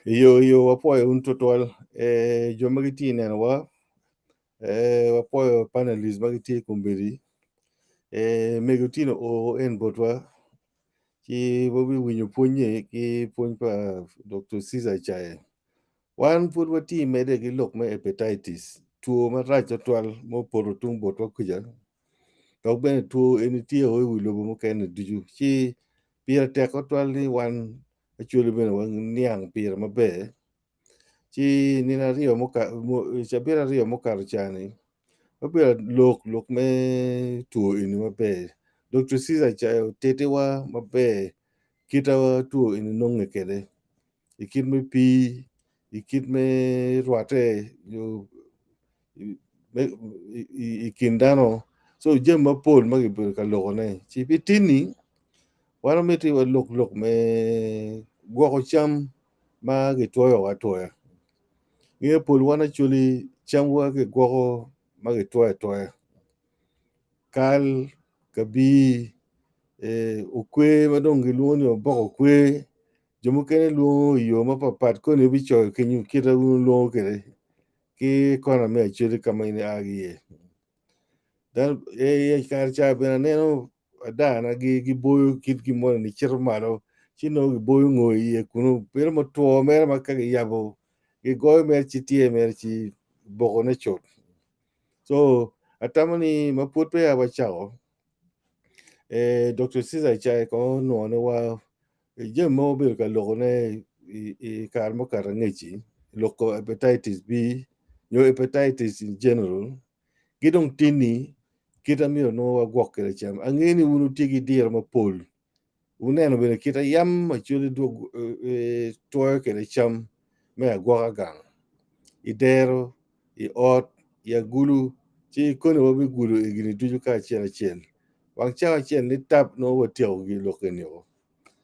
Iyo iyo wapwoyo wun tutwal eh, jo ma gitye i nenowa eh, wapwoyo panelist ma gitye i kombeddi eh, mego tino oo en botwa ci wabiwinyo pwonye ki pwony pa Dr. Caesar Caye. Wan pud watye medde ki lok me hepatitis, two marac twatwal ma opoto tung botwa kuca dok bene two eni tye o i wi lobo mukene ducu ci pire tek twatwal ni wan Acholi bene waniang pire maber ci nino aryo cabit aryo mukato ca-ni wabedo lok lok me two eni maber Dr. Caesar ca otitiwa maber kit ma two eni nonge kwede i kit me pii, i kit me rwatte nyo i kin dano co jami mapol ma kibedo ka lokone ci pi tin-ni wan wamiti walok lok me gwoko cam ma kitwoyo atwoya nge pol wan acholi camwa kigwoko ma kitwoyo atwoya kal, kabir, okwer ma dong gilwongo ni obok okwer jo mukene lwongo i yo mapat pat koni ibicoyo kenyo kit ma wun wulwongo kwede ki kona me acholi ka ma in ia ki iye. I kare ca bene aneno adana giboyo kit gin moni ni cito malo ci nongo giboyo ngo iye kunu bedo mutwo mere ma ka giyabo gigoyo mere ci tye mere ci bokone cut. So atamo ni ma pud peya wacako Dr. Caesar Cai kong onwoyo ni wa jami ma wabedo ka lokone i kare mukato angec-ci loko hepatitis B nyo hepatitis in general ki dong tini kit ma myero nongo wagwok kwede cam. Angeyo ni wun wutye ki diro mapol wuneno bene kit ma yam Acholi twoyo kwede cam me agwoka gang i dero, i ot, i agulu ci koni wabigudo egini ducu kacel acel wang cawa acel ni tap nongo watyeko lok eni-o.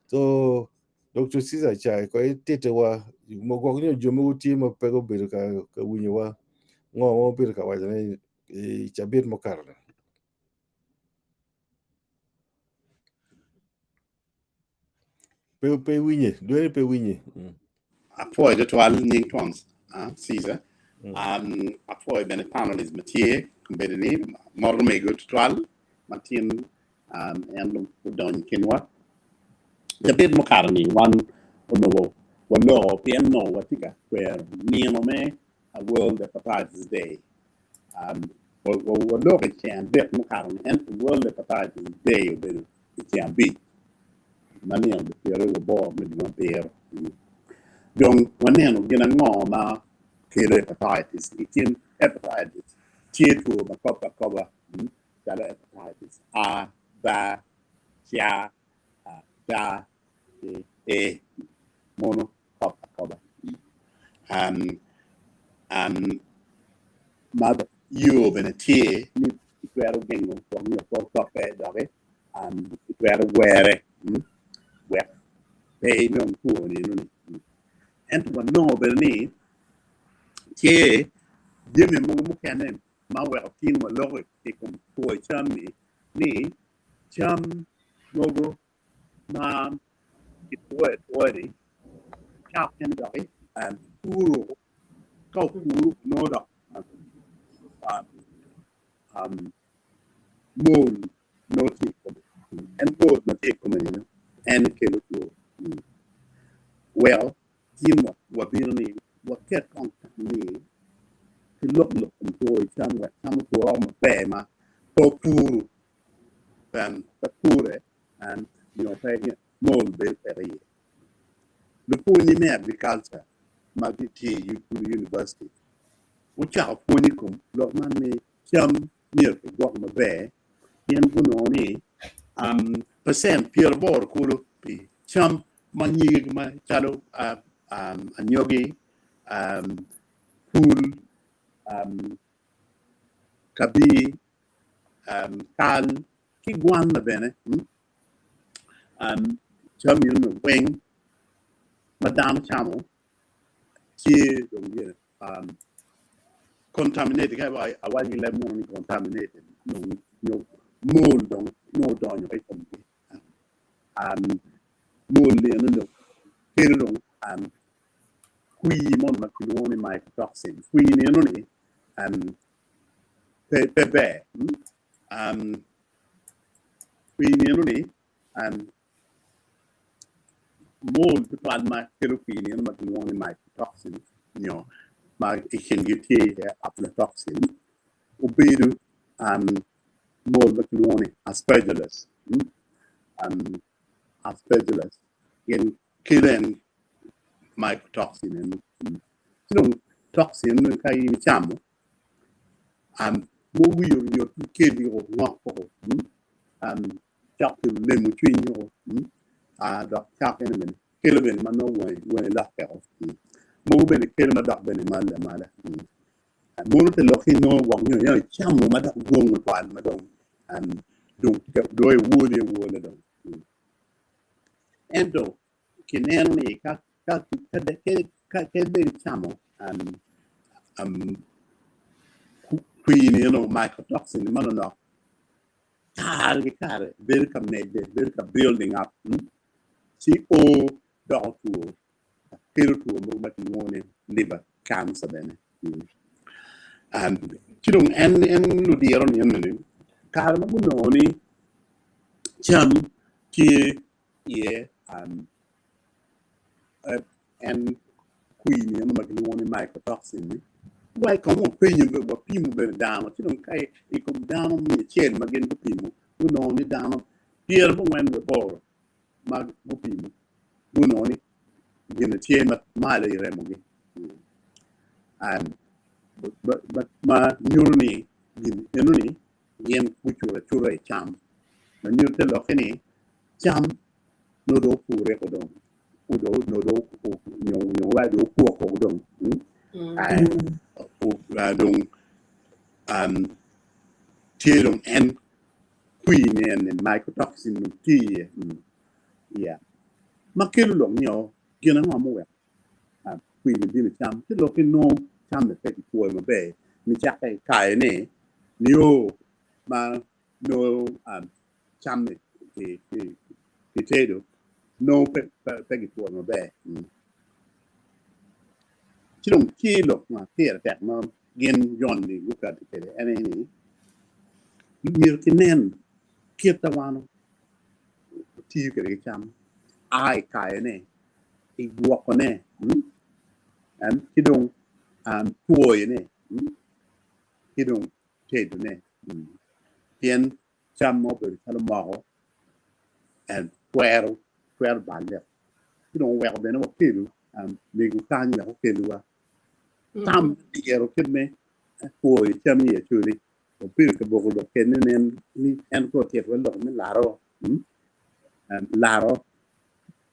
So Dr. Caesar Cai kong ititiwa gwok nyo jo mogo tye ma pe gubedo ka winyowa ngo ma wabedo ka wacone i cabit mukato-ni. Pe pe winye, dwene pe winye. Apwoyo tutwal nying twon Caesar. Apwoyo bene panelist ma tye kombeddi ni moto mego tutwal ma tin en odonyo i kinwa. Cabit mukato ni wan onongo waloko pien onongo watye ka kwero nino me World Hepatitis Day. Waloko i ceng adek mukato ni ento World Hepatitis Day obedo i ceng abic ma nino pyeraryo waboro me dwe abiro. Dong waneno gin ango ma kelo hepatitis. I kin hepatitis tye two ma kobo akoba calo hepatitis A, B, C, D ki E mono kobo akoba. Ma yo bene tye ni itwero gengo gwok nyo pe okope doki itwero gwere wek pe inong two ni enoni. Ento wanongo bene ni tye jami mogo mukene ma oweko tin waloko i kom two cam-mi ni cam mogo ma kitwoyo atwoya-ni ca mukene doki kipuro ka opuru nongo dok mold nongo tye i kome en mold ma tye i kome-ni en kelo two weko tin wabino ni waket kong tam ni ki lok lok kom two i cam wek cam otwo maber ma pe opuru pe pure nyo pe mold bedo peke iye. Lupwonye me agriculture ma gitye i Gulu University. gucako pwony i kom lok man ni cam myero kigwok maber pien gunongo ni pacent 80 kulu pi cam ma nyige macalo anyogi, pul, kabir, kal ki gwanna bene jami eno weng ma dano camo tye dong gire contaminated ka awaco ki leb munu ni contaminated dong nyo mold dong nongo odonyo i komgi mold eno dong kelo dong kwir mo ma kilwongo ni mycotoxin kwir ni eno ni pe ber kwir ni eno ni Mold tutwal ma kelo kwir ni eno ma kilwongo ni mycotoxin nyo ma i kingi tye iye aflatoxin obedo mold ma kilwongo ni aspergillus. Aspergillus gin kelo en mycotoxin eno. Ci dong toxin eno ka in icamo mogo oyotoyot keli ngok woko cok ki lemo cwiny woko dok cok eni bene kelo bene ma nongo wangi lokke woko mogo bene kelo ma dok bene malo amala mono te lok ni nongo gwok nyo yam icamo ma dok dwong tutwal ma dong dong iwoli awola dong ento kineno ni ka bed icamo kwir-ni eno mycotoxin manonok kare ki kare bedo ka medde bedo ka building up ci o doko two kelo two mogo ma kilwongo ni liver cancer bene ci dong en ludiro ni eni kare ma gunongo ni cam tye iye en kwir-ni eno ma kilwongo ni mycotoxin ni wa i kong wapenyo wapimo bene dano ci dong ka i kom dano miya acel ma gin gupimo gunongo ni dano 98 ma gupimo gunongo ni gin tye malo i remogi ma nyuto ni gin enoni gin gucuro acura i cam ma nyuto te lokke ni cam nongo dong opure ko dong nongo dong nyo wa dong okwoko dong dong tye dong en kwir ni en ni mycotoxin dong tye iye yeah ma kelo lok nio gin ango muweko kwir ni bino i cam ci lok ki nongo cam-mi pe kikwoyo maber nicakke i kayo-ni nio ma nongo cam-mi kitedo nongo pe gipwoyo maber. Ci dong tye lok ma pire tek ma gin joni gukati kwede en aye ni myero kinen kit ma wan watiyo kwede ki cam a i kayone, i gwokone ki dong twoyone ki dong tedone pien cam ma obedo calo moko twero twero balle ci dong oweko bene wakelo mego kany wek okelwa tam me yero kit me kwoyo cam i Acholi wabedo ka boko lok kene nen ni en pe otito lok me laro laro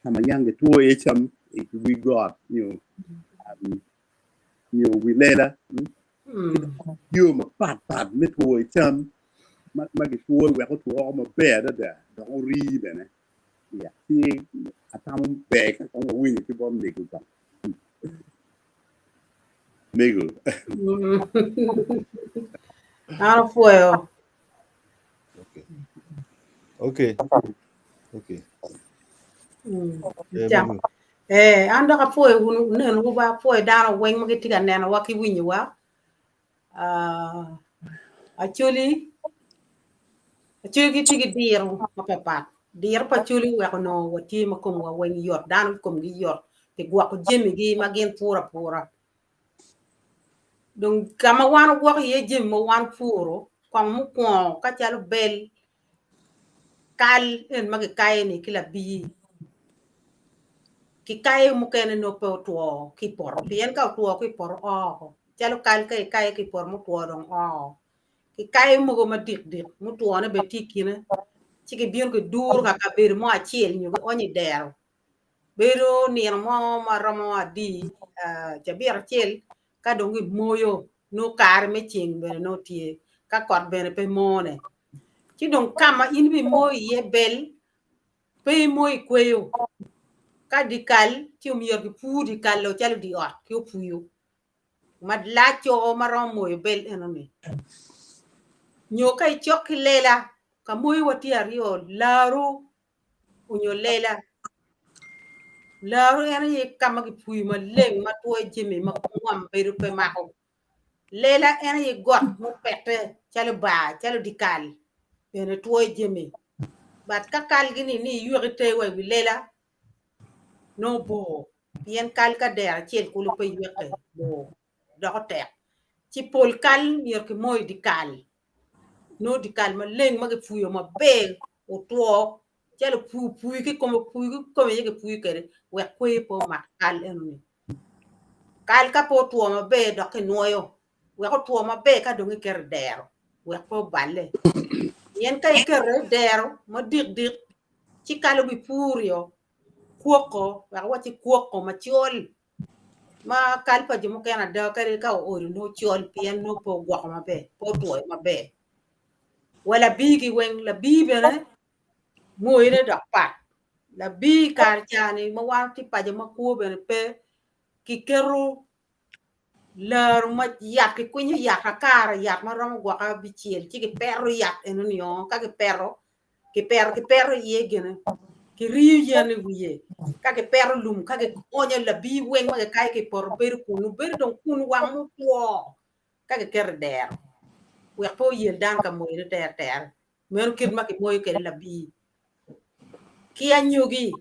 ka ma yang gitwo iye cam i wi got nyo nyo wi lela yo mapat pat me twoyo cam ma gitwoyo wek otwo woko maber adada dok orii bene ci atamo ber ka kong wawinyo ki bot mego kong mego. An apwoyo. Okay. Okay. Eh, an dok apwoyo wun nenowu ba apwoyo dano weng ma gitye ka nenowa ki winyowa. Ah, Acholi Acholi gitye ki diro mapapat. Diro pa Acholi oweko onongo watye ma komwa weng yot, dano komgi yot pi gwoko jamigi ma gin puro apura. Dong ka ma wan ogwoko iye jami ma wan puro, kong mukwongo ka calo bel, kal eni ma kikayo-ni ki labir, kikayo mukene nongo pe otwo ki i poto pien ka otwo ki i poto o oko. Calo kal ka ikayo ki i poto mutwo dong oo. Kikayo mogo madik dik mutwone bene tye i kine ci gibino giduro ka kabedo mo acel nyo gionyo i dero. Bedo nino mo ma romo adi cabit acel ka dong gimoyo nongo kare me ceng bene nongo tye ka kot bene pe mone. Ci dong ka ma in ibimoyo iye bel pe imoyo i kweyo ka dyekal ci myero kipur dyekal-lo calo dye ot ki opuyu ma lac-co ma romo moyo bel enoni nyo ka icok ki lela ka moyo wa tye aryo laru onyo lela laru en aye ka ma kipuyu maleng ma twoyo jami ma ngom bedo pe mako Lela en aye got mupette calo bar, calo dyekal bene twoyo jami. But ka kalgi-ni ni iywek ite wa i wi lela nongo bor pien kal ka dero acel kulu pe yweke bor doko tek. Ci pol kal myero kimoyo i dyekal nongo dyekal maleng ma kipuyo maber otwo calo opuyu kikome opuyu kikome aye kipuyo kwede wek kweyo pe omak kal enoni. Kal ka pe otwo maber dok kinwoyo wek otwo maber ka dong iketo i dero wek pe oballe. Pien ka iketo i dero madik dik ci kal obipurio kwoko wek awacci kwoko macol ma kal pa jo mukene ada kadi ka oodo nongo col pien nongo pe ogwoko maber pe otwoyo maber. Wa labigi weng labii bene moyone dok pat Labii i kare ca-ni ma wan watye paco ma kwo bene pe, kiketo laro ma yat kikwinyo yat akara yat ma romo gwoko abicel ci kipeto yat enoni o ka kipeto kipeto kipeto iye gine kiriyo yen i wiye ka kipeto lum ka kionyo labii weng ma kikayo ki i poto bedo kunu bedo dong kunu wang mutwo ka kiketo i dero wek pe oyel dano ka moyone teretere. Meno kit ma kimoyo kwede labii. Ki anyogi,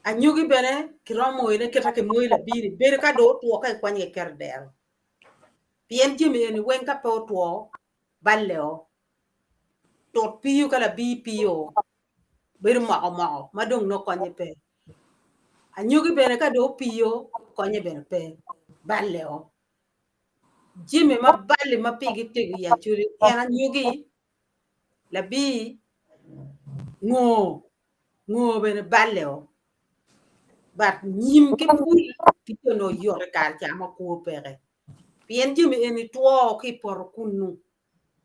anyogi bene kiromo moyone kit ma kimoyo labii-ni bedo ka dong otwo ka kikwanyo kiketo i dero. Pien jami eni weng ka pe otwo balle-o, tut piyo ka labii piyo bedo moko moko ma dong nongo konye pe. Anyogi bene ka dong opiyo konye bene pe, balle-o. Jami ma balle ma pigi tego i Acholi en anyogi, labii, ngo, ngo bene balle-o but nyim ki pul ticce onongo yot i kare ca ma kwo peke pien jami eni two ki i poto kunu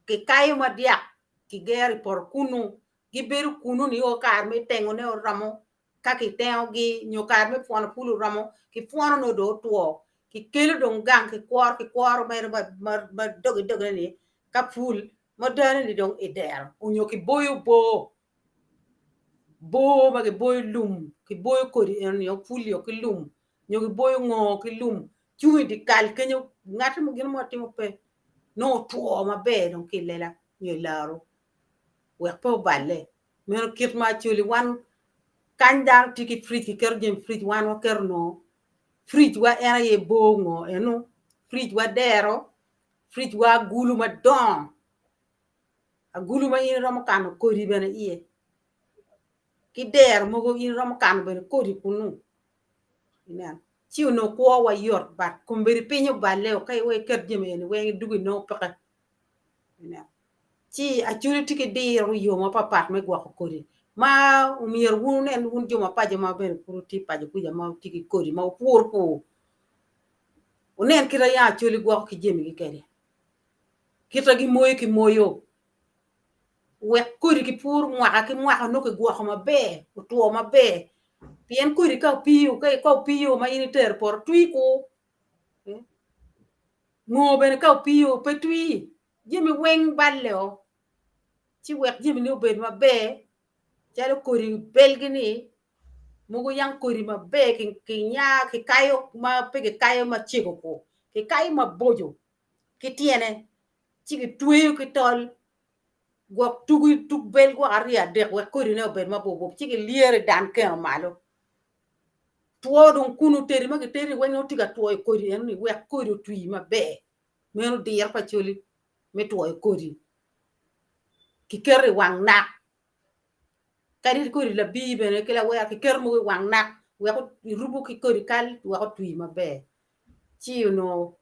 kikayo madyak kigero i poto kunu gibedo kunu nio kare me tengone oromo ka kitengogi nyo kare me pwono pul oromo, kipwono nongo dong otwo, kikelo dong gang kikworo kikworo mere ma doge doge ni ka pul ma dane ni dong idero onyo kiboyo boo, boo ma kiboyo lum kiboyo kodi eno ni pulio ki lum nyo kiboyo ngo ki lum cung i dye kal kenyo ngati mo gin mo timo pe nongo otwo maber dong ki i lela nyo i laro wek pe oballe. Meno kit ma Acholi wan kany dano tye ki fridge kiketo jami i fridge wan waketo nongo fridge wa en aye bor ngo eno fridge wa dero fridge wa agulu madongo agulu ma in iromo kano kodi bene iye ki dero mogo in iromo kano bene kodi kunu ineno ci onongo kwowa yot but kombeddi piny oballe o ka iwek iket jami eni weng idwogo inongo peke ineno. Ci Acholi tye ki diro i yo mapapat me gwoko kodi ma omyero wun wunen wun jo ma paco ma bene pud wutye paco kuca ma wutye ki kodi ma wupuro pur wunen kit ma yam Acholi gwoko ki jamigi kwede kit ma gimoyo ki moyo wek kodi kipuro mwaka ki mwaka nongo kigwoko maber otwo maber pien kodi ka opiyo ka opiyo ma in itero i poto twi kur ngo bene ka opiyo pe twi. Jami weng balle o, ci wek jamine obed maber calo kodi belgi-ni mogo yang kodi maber kinya kikayo ma pe kikayo macego ku kikayo maboco ki tyene ci kitweyo ki tol gwok tugi tuk bel gwok aryo adek wek kodine obed mabup ci kilyero i dan keno malo two dong kunu tedi ma kitedo-ni weng nongo tye ka twoyo kodi enoni wek kodi otwi maber. Meno diro pa coli me twoyo kodi kiketo i wang nak kadi kodi labir bene ki lawera kiketo mogo i wang nak wek irubo ki kodi kal wek otwi maber. Ci onongo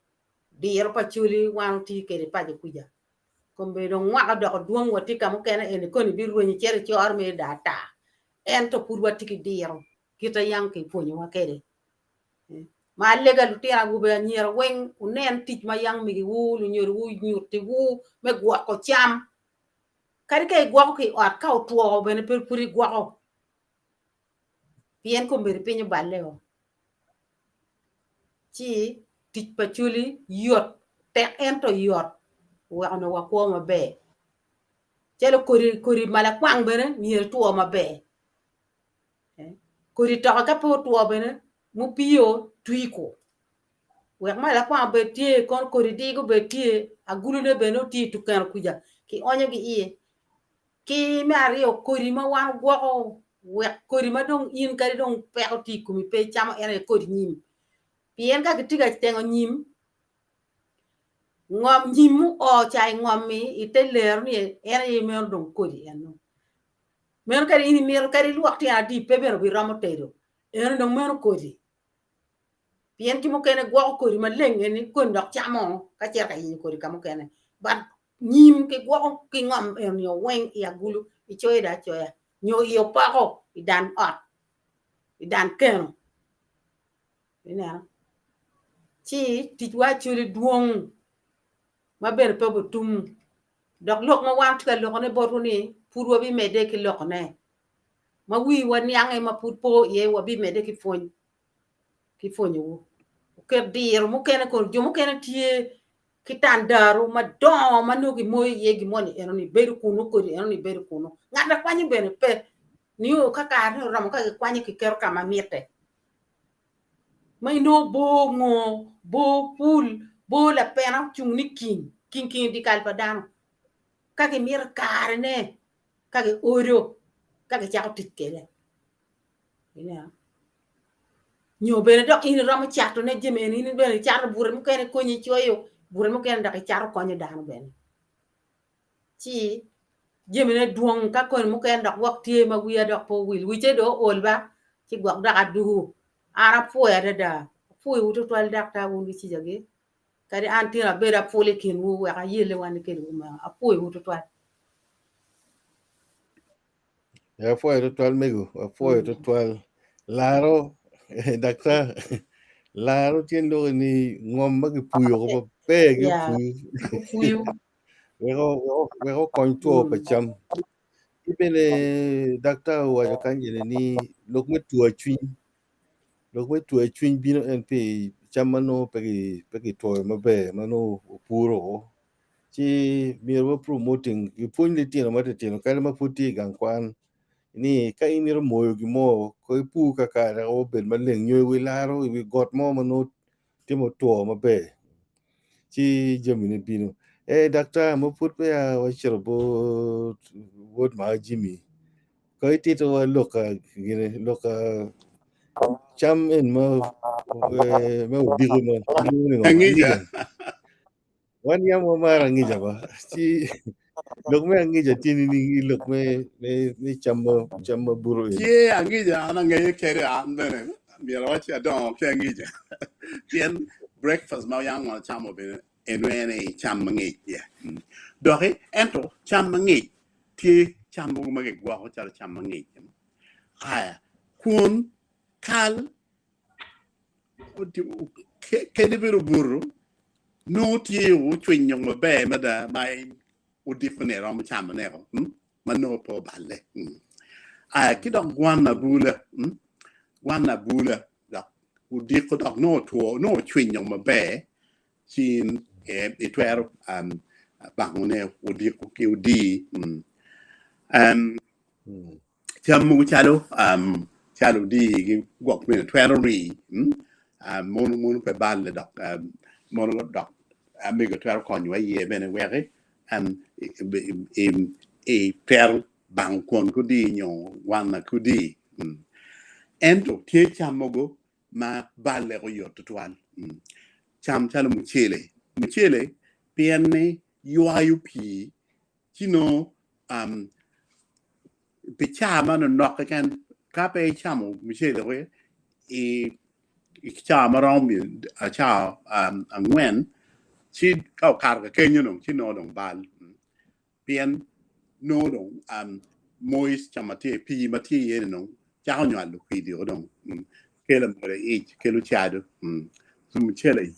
diro pa Acholi wan otii kwede paco kuca. Kombeddi dong mwaka odoko dwong watye ka mukene eni koni birwenyo cito i coro mere dong ata. Ento pud watye ki diro kite yang kipwonyowa kwede. Ma alega lutino awobe anyira weng wunen tic ma yang megiwu lunyodowu onyutiwu me gwoko cam. Kadi ka igwoko ki i ot ka otwo bene pe pud igwoko pien kombeddi piny oballe-o. Ci tic pa coli yot tek ento yot oweko onongo wakwo maber. Calo kodi kodi malakwang bene myero otwo maber. Kodi toke ka pe otwo bene mupio twiko wek malakwang obed tye kono kodi digo obed tye agulune bene tye i tukeno kuca kionyogi iye. Ki me aryo kodi ma wan ogwoko wek kodi ma dong in kadi dong peko tye i komi pe icamo en aye kodi nyim pien ka kitye ka tengo nyim ngom nyim muo ca i ngom-mi ite lero ni en aye meno dong kodi eno. Meno kadi in imito kadi ilwok tyen adi pe bene obiromo tedo eno dong meno kodi pien ki mukene gwoko kodi maleng eni koni dok camo ka cito ka yenyo kodi ka mukene but nyim ki gwoko ki ngom eni weng i agulu icoyo dong acoya nyo i opoko i dan ot i dan keno ineno ci ticwa acwali dwong ma bene pe obitum Dok lok ma wan watye ka lokone botwu-ni pud wabimedde ki lokone. Ma wiwa niange ma pud po iye wabimedde ki pwony ki pwonyowu. Wuket diro mukene kono jo mukene tye ki tandaro madongo ma nongo gimoyo iye gin moni enoni bedo kunu kodi enoni bedo kunu. Ngat a kwanyo bene pe nio ka kare-ni oromo ka gikwanyo kiketo ka ma mitte. Ma inongo bor ngo, bor pul, bor lapena ocung ni king, king king i dyekal pa dano. Ka gimito karene, ka giodo, ka gicako tic kwede. Ineno? Nyo bene dok in iromo catone jami eni, in bene icato bute mukene konyi icoyo, bute mukene dok icato konyo dano bene. Ci jamine dwong ka koni mukene dok gwok tye ma wiya dok pe owil wice dong ool ba ci gwok dok adugu an apwoyo adada apwoyowu tutwal daktar wun ki cijagi kadi an tino abedo apul i kinwu wek ayelle wan kedwu kumeno apwoyowu tutwal. Apwoyo tutwal mego, apwoyo tutwal. Laro, daktar, laro tyen loko ni ngom ma kipuyo ko maber gipuyo. Puyo. Weko weko okony two pa cam. Ki bene daktar owaco kany eni ni lok me two cwiny lok me two cwiny bino en pi cam ma nongo pe ki pe kitwoyo maber ma nongo opuro ci myero wa promoting ipwony litino matitino kadi ma pud tye i gang kwan ni ka in imito moyo gin mo ko ipur kakare wek obed maleng nyo i wi laro i wi got mo ma nongo tye mutwo maber ci jamine bino. Ee daktar ma pud peya wacito bot wod ma Jimmy ko ititowa lok gine lok cam en ma me odiko ma kilwongo ni ngo Angica. Wan yam wamaro angica ba ci lok me angica tye nining i lok me me me cam ma cam ma buto eni? Tye angica an angeyo kede an bene myero awac ci adongo ki angica pien breakfast ma yam wacamo bene eno en aye cam mangic yeah. Doki ento cam mangic tye cam mogo ma gigwoko calo cam mangic aya kwon kal Kadi bed obuto, nongo tye ocwinyo maber mada ma odiko-ni eromo camone ma nongo pe oballe. Ki dok gwan abula, gwan abula dok odiko dok nongo otwo, nongo ocwinyo maber ci in itwero bangone odiko ki odii. Cam mogo calo calo odii gwok bene twero rii mono mono pe balle dok mono dok mego twero konyowa iye bene weki itwero bango kwon ki odii nyo wana ki odii ento tye cam mogo ma balle oyot tutwal cam calo mucele, mucele pien ni ywayo pii ci nongo pi caa manonok keken ka pe icamo mucele wek i cawa ma romo cawa angwen ci ka okato ka kenyo dong ci nongo dong bal pien nongo dong moisture ma tye pii ma tye iye ni dong cako nywalo kwidi-o dong kelo modo ic kelo cado so mucele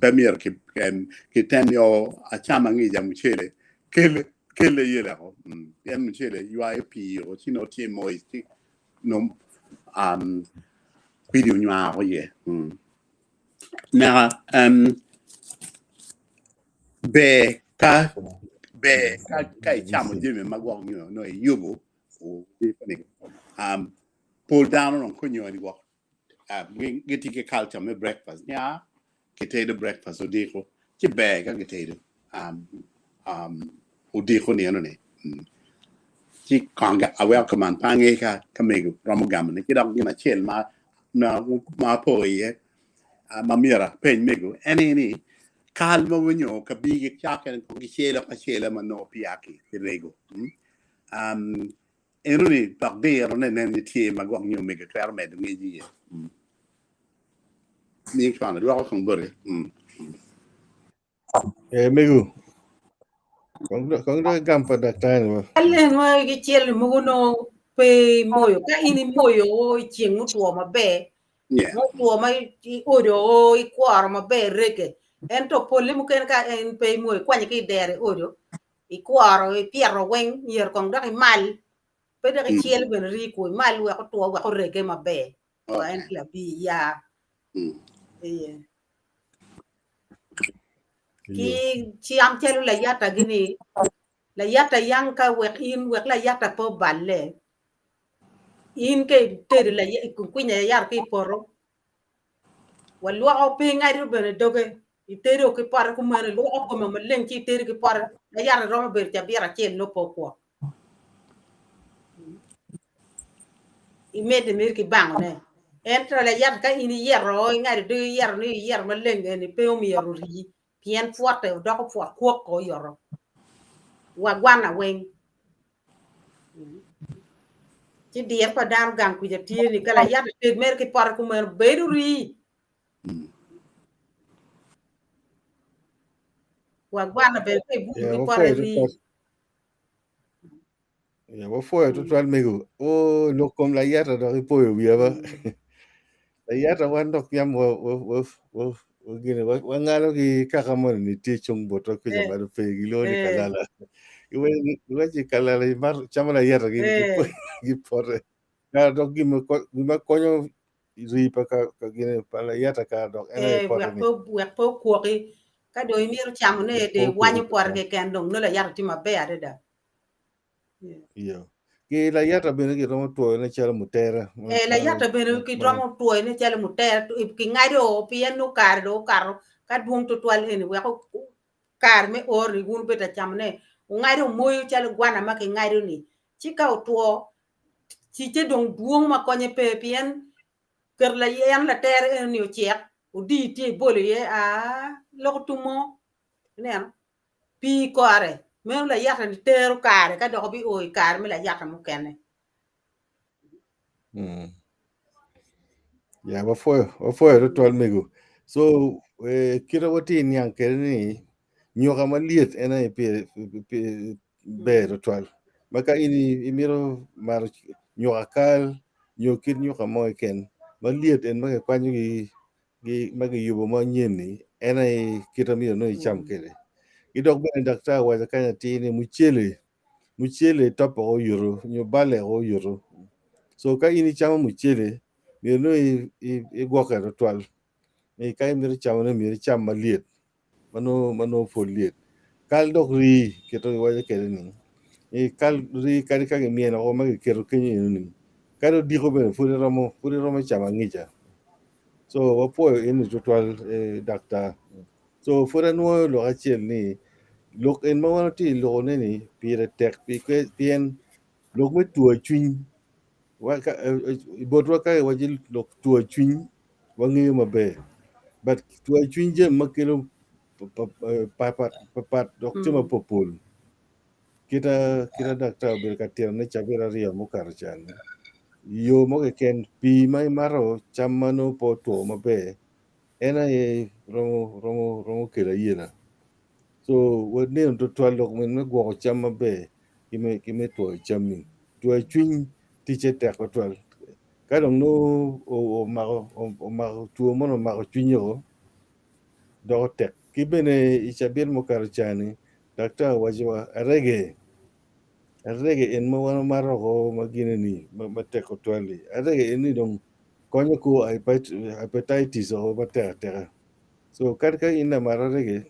pe myero kitem nio acama ngica mucele kele yeleko pien mucele ywayo pii-o ci nongo tye moist ci nongo kwidi onywako iye naka ber ka ber ka icamo jami ma gwok nyo nongo iyubo pol dano dong konyoni gwok gitye ki culture me breakfast nia kitedo breakfast odiko ci ber ka kitedo odiko ni enoni ci kong aweko kuman pe ange ka mego romo gamone ki dok gin acel ma apo iye ma myero apeny mego en aye ni kal mogo nyo kabigi cakke gicelo acela ma nongo peya kirego Enoni dok dirone nen ni tye ma gwok nyo omege twero medo ngec iye. Miyo cwalo dwoko kong boti. Eh, mego. Kong dok igam pa daktar ni ba. Aleng ma gicelo mogo nongo pe imoyo. Ka in imoyo i ceng mutwo maber, mutwo ma iodo o ikworo maber rege. Ento polle mukene ka in pe imoyo, ikwanyo ki i dero iodo, ikworo ipito weng myero kong dok imal pe dok icel bene rii kwo imal wek otwo wek orege maber wa en labi ya ki cam calo layata gini layata yang ka wek in wek layata pe oballe in ka itedo ikwinyo layata ki i poto Walwoko piny ngado bene doge itedo ki pote kumeno ilwoko kome maleng ci itedo ki pote ma yat romo bedo cabit acel nongo pe okwo imedde mere ki bangone ento layat ka in iyito ingado doge iyito ni iyito maleng eni pe omyero ori pien pwote odoko pwot kwok oyoto wa gwana weng. Ci diro pa dano gang kuca tye ni ka layat oted mere ki pote kumeno bedo rii. Wa gwana bene ka ibuto Yeah, ki pote wapwoyo rii. tutwal. Yeah, wapwoyo tutwal mego. Oh, lok kom layata dok ipoyo wiya ba. Layata wan dok yam wa wa wa wa wa gine wa wangalo ki kaka moni ni tye cung botwa kuca Eh, malo pe gilwongo ni eh, kalala. Giwaco giwaco kalala imar camo layata gi gi eh. gi pote. Kara dok gima ko- gima konyo rii pa ka ka gine pa layata kara dok en aye Eh, pote wek ni. pe wek pe okwoki. Ka dong imito camone Wek de pe iwanyo okwoki pote tutwal. keken dong nongo layata tye maber adada. Iyo. Ki layata bene giromo twoyone calo mutera. Ma, Eh, ma, layata bene ma, ma, kiromo twoyone calo mutera kingado pien nongo kare dong okato ka dwong tutwal eni weko kare me oro ni wun wubedo ka camone wungado moyo calo gwana ma kingado ni ci ka otwo ticce dong dwong ma konye pe pien keto layen latere eno ni ocek odii tye ibolo iye aa loko tumo ineno Pii kore meno layata-ni tero kare ka dok obio i kare me layata mukene. Mm. Ya, wapwoyo, wapwoyo tutwal mego. So, eh, kite watye niang kwede ni nyoka malyet en aye pire ber tutwal. Ma ka in imito mato nyoka kal nyo kit nyoka mo keken malyet en ma kikwanyo gi ma kiyubo manyen-ni en aye kite myero nongo icam kwede. Ki dok bene daktar owaco kany atir ni mucele, mucele topo oyoto nyo bale oyoto. So ka in icamo mucele myero nongo igwokke tutwal ni ka imito camone myero icam malyet ma nongo pud lyet. Kal dok rii kit ma kiwaco kwede ni kal rii kadi ka kimyeno woko ma kiketo kenyo eno-ni kadi odiko bene pud iromo pud iromo camo angica. So wapwoyo eni tutwal daktar. So pud anwoyo lok acel ni lok eni ma wan watye ka lokone ni pire tek pien lok me two cwiny botwa ka iwaco lok two cwiny wangeyo maber but two cwiny jami ma kelo papat dok tye mapopol kita daktar obedo ka titone cabit aryo mukato ca-ni. I yo mo keken pii ma imato cam ma nongo pe otwo maber en aye romo romo romo kelo ayela. So waneno tutwal lok me gwoko cam maber ki me ki me twoyo cammi. Twoyo cwiny ticce tek tutwal ka dong nongo omako omako two moni omako cwinyi-o doko tek. Ki bene i cabit mukato ca-ni daktar owaco wa arege arege en ma wan wamato oko ma gine-ni ma tek tutwal-li arege eni dong konyo kor hepatitis oko matek ateka so kadi ka in lamat arege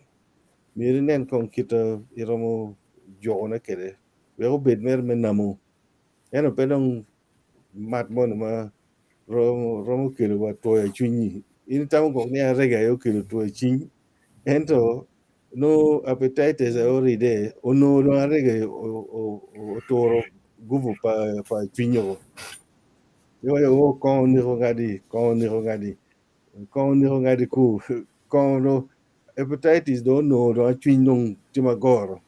myero inen kong kit ma iromo jukone kwede wek obed mere me namo ento pe dong mat moni ma romo kelo wa twoyo cwinyi in itamo gwok ni arega aye okelo twoyo cwiny ento nongo hepatitis aye oride onongo dong arega oturo gubu pa cwiny woko iwaco o kongo oneko ngadi kongo oneko ngadi kongo oneko ngadi ku kongo dong hepatitis dong onongo dong cwiny dong tye magoro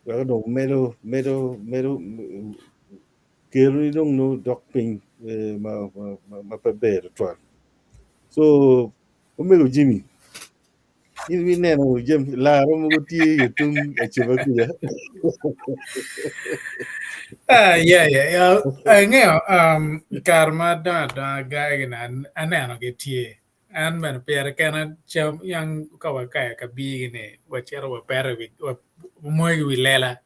weko dong medo medo medo keroni dong nongo dok piny ma pe ber tutwal so omego Jimmy in ineno jami laro mogo tye i tung aceba kuca. Ah, yeah, yeah, yeah. Angeyo, kare ma adongo adonga gagi-ni aneno gitye. An bene pire kena cam yang ka wakayo kabigi-ni wacito wapeto i wi wamoyo i wi lela.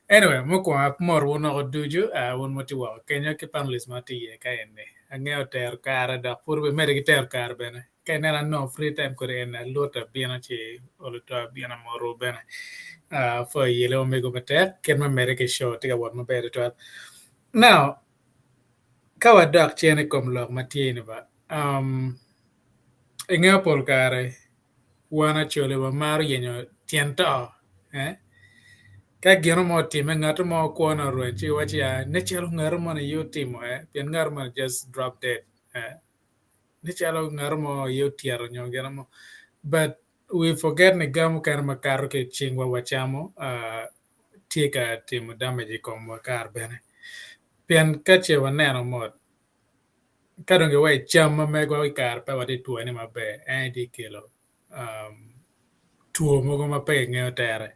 Anyway, mukwongo amoto wun woko ducu, wun ma wutye woko kenyo ki panelist ma tye iye ka eni. Angeyo tero kare dok pud wubimedde ki tero kare bene. Ka ineno anongo free time kodi eni alutte abino ci olo to abino amotowu bene. Apwoyo yele omego matek kit me medde ki show tye ka wot maber tutwal. Now, ka wadok cen i kom lok ma tye ni ba, ingeyo pol kare wan Acholi wamaro yenyo tyen to ka gino mo otimme ngat mo kwone orweny ci iwaci ya nen calo ngat moni aye otimo pien ngat moni just drop dead nen calo ngat mo aye otyeto nyo gino mo but we forget ni ga mukene makato ki i cingwa wacamo tye ka timo damage i komwa kare bene pien ka ce waneno mot ka dong giweyo cam ma megwa i kare pe watye ka twone maber en aye tye kelo two mogo ma pe kingeyo tere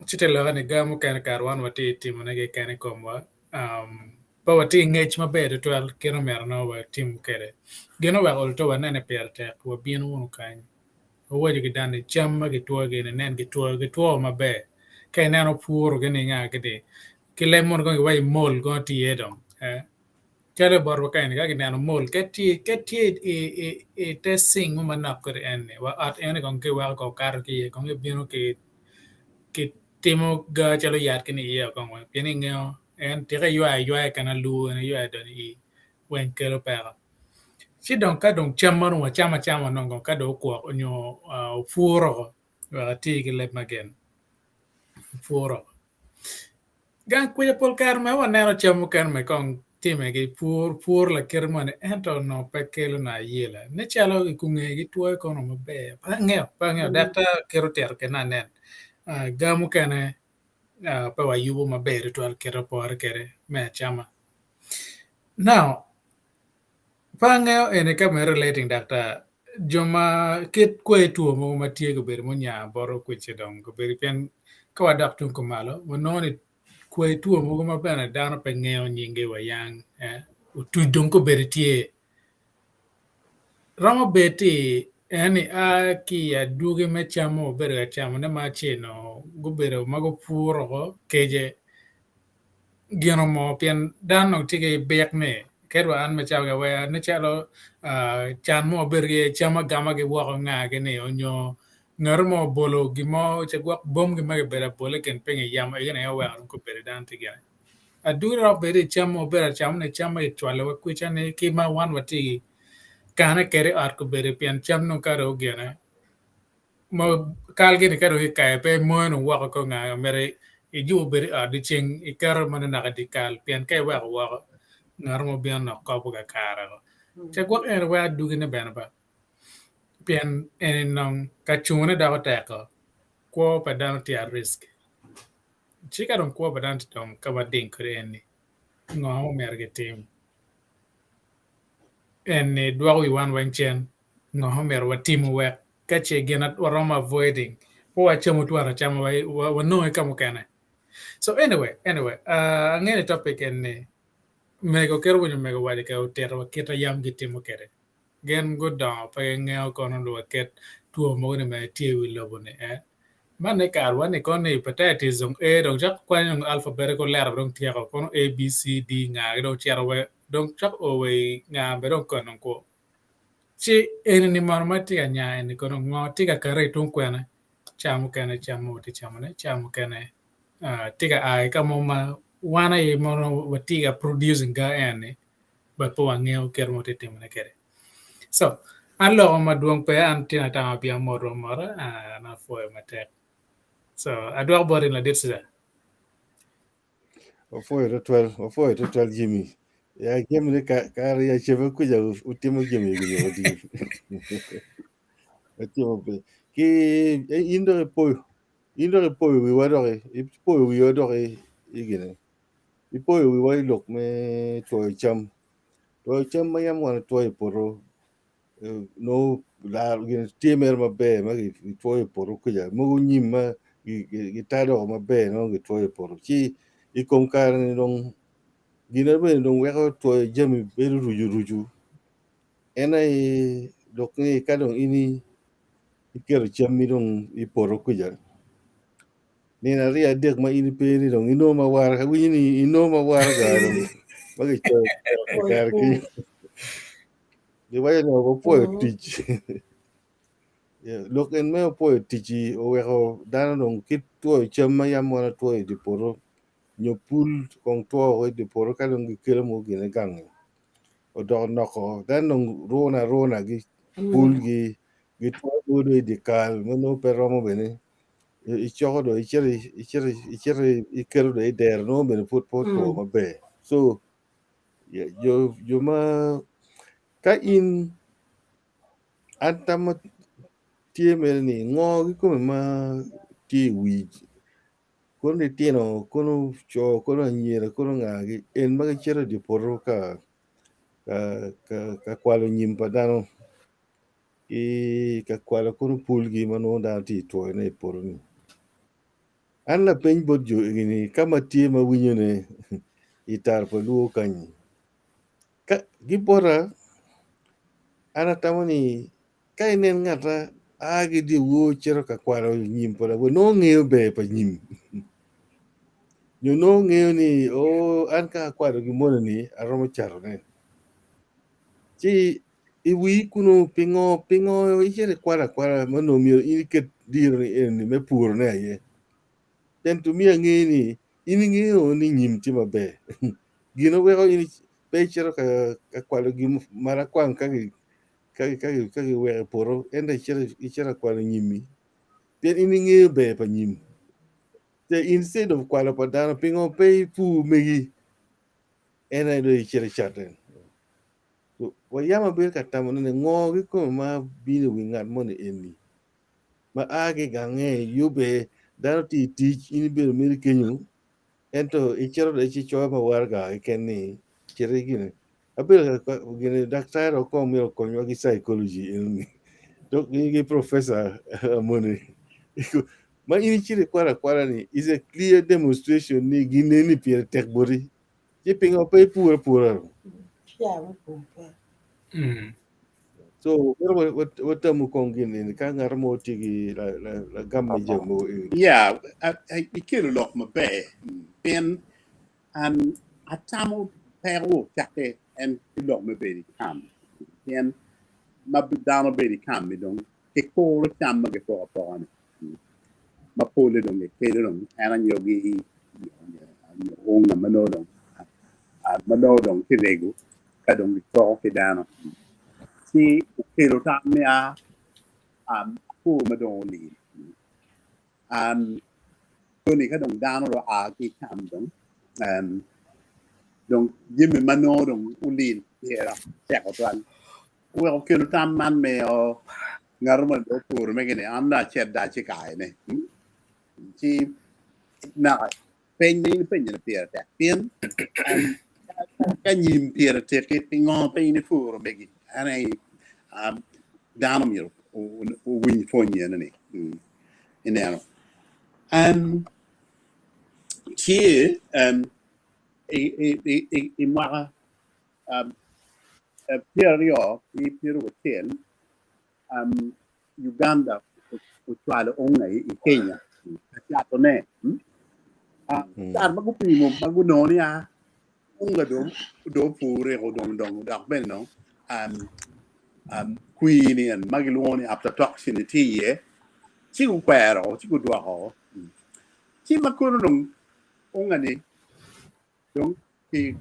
ci te lokke ni ga mukene kare wan watye ka timone keken i komwa pe watye ki ngec maber tutwal kit ma myero nongo watim kwede. Gin oweko olo to wanene pire tek wabino wunu kany wawaco ki dano ni cam ma kitwoyogi-ni nen gitwoyo gitwo maber ka ineno purogi ni nga gini ki leb mono kong iwaco mol kono tye iye dong calo i botwa kany ka kineno mol ka tye ka tye i te cing mo manok kodi eni wa ot eni kong kiweko kong okato ki iye kong ibino ki timo ga calo yat kini iye kong weng pien ingeyo en tika iywayo aywaya kene alur en iywayo donyo i weng kelo peko. Ci dong ka dong cam ma dong wacamo acama nongo ka dong okwok nyo opuro wek ati ki leb magen opuro. Gang kwica pol kare ma waneno cam mukene ma kong time ki pur pur lakite moni ento onongo pe kelo na ayela nen calo i kunge gitwoyo kono maber pe angeyo pe angeyo daktar kit otito kede ni anen ga mukene pe wayubo maber tutwal kit opore kwede me acama. Now pe angeyo eni ka mere relating daktar jo ma kit kwer two mogo ma tye gubedo munya bot kwica dong gubedo pien ka wadok tung kumalo wanongo ni kwer two mogo ma bene dano pe ngeyo nyingi wa yang otuc dong gubedo tye romo bed ti en ni a ki i adwogi me cam ma wabedo ka camone ma acel-nu gubedo ma gupuro woko kece gin mo pien dano onongo tye ki byek ni kadi wa an macalo lawer nen calo can mo wabedo ki iye cam agamagi woko ngagi-ni onyo ngat mo obolo gin mo ci gwok bomgi ma kibedo abola i kin piny i yamo egoni aye oweko dong gubedo dano tye gire. Adwogi dok bedo i cam ma wabedo ka camone cam ma kicwalowa kwica-ni ki ma wan watye kane kwede i ot kobedo pien cam dong ka dong ogine ma kal gini ka dong ikayo pe imoyo dong woko ko nga myero ijubo bed i ot dyeceng iketo ma nongo naka i dye kal pien ka iweko woko ngat mo bino dok kobo kakare ce gwok en weko adwogine bene ba pien eni nong ka cungone doko teko kwo pa dano tye at risk ci ka dong kwo pa dano tye dong ka mading kwede eni. Ngo ma omyero gitim? Eni dwoko wi wan weng cen, ngo ma omyero watimo wek ka ce gin waromo avoiding pe wacamo twero acama wanonge ka mukene. So anyway, anyway, angeyo ni topic eni mego kit winyo mego owaco kede otito wa kit ma yam gitimo kwede. Gin gudongo pe gingeyo kono lwakket two mogo ni mere tye i wi lobo ni ee. Man ni karwa ni kono ni hepatitis dong A dong cako kwanyo dong alphabetical letter dong tyeko kono A B C D nga gi dong cito wa dong cako o wa i nga bene dong kono kwo. Ci eni ni mono ma tye ka nya eni kono ngo tye ka kati ki tung kwene ca mukene cam ma watye ka camone ca mukene tye ka a ki ka mo ma wan aye mono watye ka producing ga eni but pe wangeyo kit ma watye ka timone kwede. So, an loko madwong pe, an tye atamo abia mot amota, an apwoyo matek. So, adwoko boti ladit Cesar. Wapwoyo twatwal, wapwoyo twatwal Jimmy. Ya jami ni kare ya cebe kuja utimo jami gi odi. Watimo pe. Ki in dok ipoyo, in dok ipoyo wiwa dok ipoyo wiwa dok i gine. Ipoyo wiwa i lok me twoyo cam. Twoyo cam ma yam wan watwoyo i poto nongo gin tye mere maber ma kitwoyo i poto kwija mogo nyim ma gitado woko maber nongo gitwoyo i poto ci i kom kare-ni dong gin bene dong weko twoyo jami bedo rucu rucu en aye dok ni ka dong in iketo cammi dong i poto kwija Nino aryo adek ma in ipe ni dong inongo ma waraga awinyo ni inongo ma waraga dong ma gicoyo kare ki giwaco ni wapwoyo tic lok en me opwoyo tic-ci oweko dano dong kit twoyo cam ma yam wan watwoyo i dye poto nyo pul kong two woko i dye poto ka dong gikelo mogo gine gangi odoko noko dano dong rune aruna gi pulgi gitwoyo mogo dong i dye kal ma nongo pe romo bene icoko dong icito icito icito iketo dong i dero nongo bene pud pe otwo maber so jo jo ma ka in an tamma tye mere ni ngo kikome ma tye i wi kono litino kono co kono anyira kono nga gi en ma gicito i dye poto ka ka kwalo nyim pa dano. Ki ka kwalo kono pulgi ma nongo dano tye ka twoyone i poto-ni. An lapeny bot jo egi-ni ka ma tye ma winyone i tar pa luo kany-nyi, ka gibota an atamo ni ka inen ngata a ki dyewor cito ka kwalo nyim pa lawote nongo ngeyo ber pa nyim nyo nongo ngeyo ni oo an ka akwalo gin moni-ni aromo catone ci I wii kunu pingo pingo icito ikwalo akwala ma onongo myero in iket dironi eni me purone aye? Ento miyo ange ni in ingeyo ni nyim tye maber. Gin oweko in pe icito ka kwalo gin marakwang ka giweko i poto ento icito ka kwalo nyimmi pien in ingeyo ber pa nyim. Instead of kwalo pa dano pingo pe ipur megi en aye dong icito icate. Wayam abedo ka tamo ni ngo kikome ma bino i wi ngat moni eni ma a ki i gange yubbe dano tye i tic in ibedo mere kenyo ento icito dong ci icoyo ma waraga keken ni cit gine abedo ka gine daktar dok kong myero okonywa ki psychology enoni dok ki professor moni ma in icito ikwalo akwala ni is a clear demonstration ni gin eni pire tek boti. Ci pingo pe ipur apura? So mito watamu kong gin eni ka ngat mo tye ki lagam me jami mogo eni. Yeah, ikelo lok maber pien an atamo peko ocakke en ki lok me bedo i kam pien ma dano bedo i kam-mi dong kikuro cam ma gipoko apoka-ni ma pole dong gikelo dong en anyogi nyo unga ma nongo dong ma nongo dong kirego ka dong gicoko ki dano ci okelo tam me a pur ma dong olil koni ka dong dano dong oa ki i kam dong dong jami ma nongo dong olil pire tek tutwal oweko okelo tam man me ngat mo dong opuro mege ni an dong acit dong acikayone ci naka peny ma in ipenyo ni pire tek pien. Ka nyim pire tek-ki, pingo pe in ipuro megi? En aye dano myero owiny pwony eno-ni. Ineno? Tye i mwaka 20 pyerabicel, Uganda ocwalo onga i Kenya ka catone. Kare ma gupimo ma gunongo ni unga dong opure dong dong dok bene dong kwir-ni en ma gilwongo ni aflatoxin-ni tye iye ci gukwero ci gudwoko. Ci ma kono dong unga-ni dong ki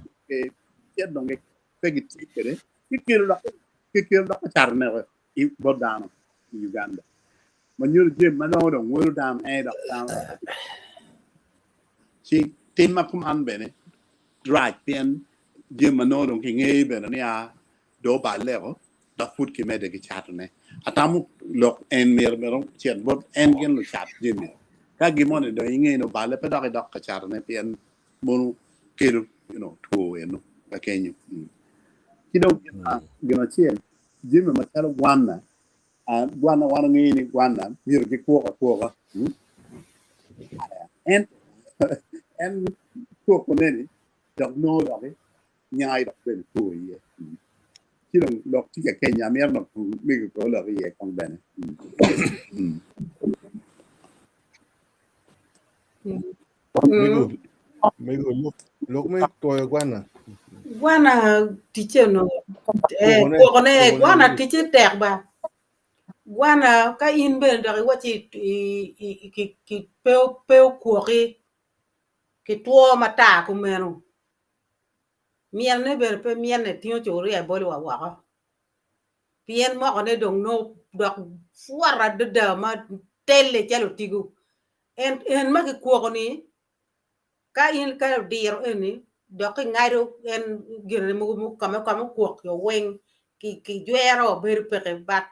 cit dong pe gitye kwede kikelo dok kikelo dok kacatone bot dano i Uganda ma nyuto jami ma nongo dong welo dano en dok dano ci tim ma kuman bene rac pien jami ma nongo dong kingeyo bene ni a dong oballe-o dok pud kimedde ki catone. Atamo lok en myero bene ocit bot en gin lucat jami ka gin moni dong inge ni oballe pe dok idok ka catone pien mono kelo you know, two eno ka kenyo. Ki dong gin acel jami macalo gwana, gwana wan wangeyo ni gwana myero gikwok akwoka. En en kwokone-ni dok nongo doki nyai dok bene two iye. Ci dong lok tye ka kenya amito dok mego ko lok iye kong bene. Mego, mego lok, lok me twoyo gwana. Gwana ticce onongo eh, Kwokone, kwokone kwokone gwana mego. ticce tek ba. Gwana ka in bene dok iwacci i, i, i, ki, ki, pe, pe okwoki kitwo matar kumeno. Myelne bene pe myelne tingo cuburia bolo wa woko. Pien mokone dong nongo dok pwot adada ma telle calo otigo. En en ma kikwoko-ni, ka in ka odiro eni dok kingado en gine mogo ka ma okwok-ki weng kijwero bedo peke but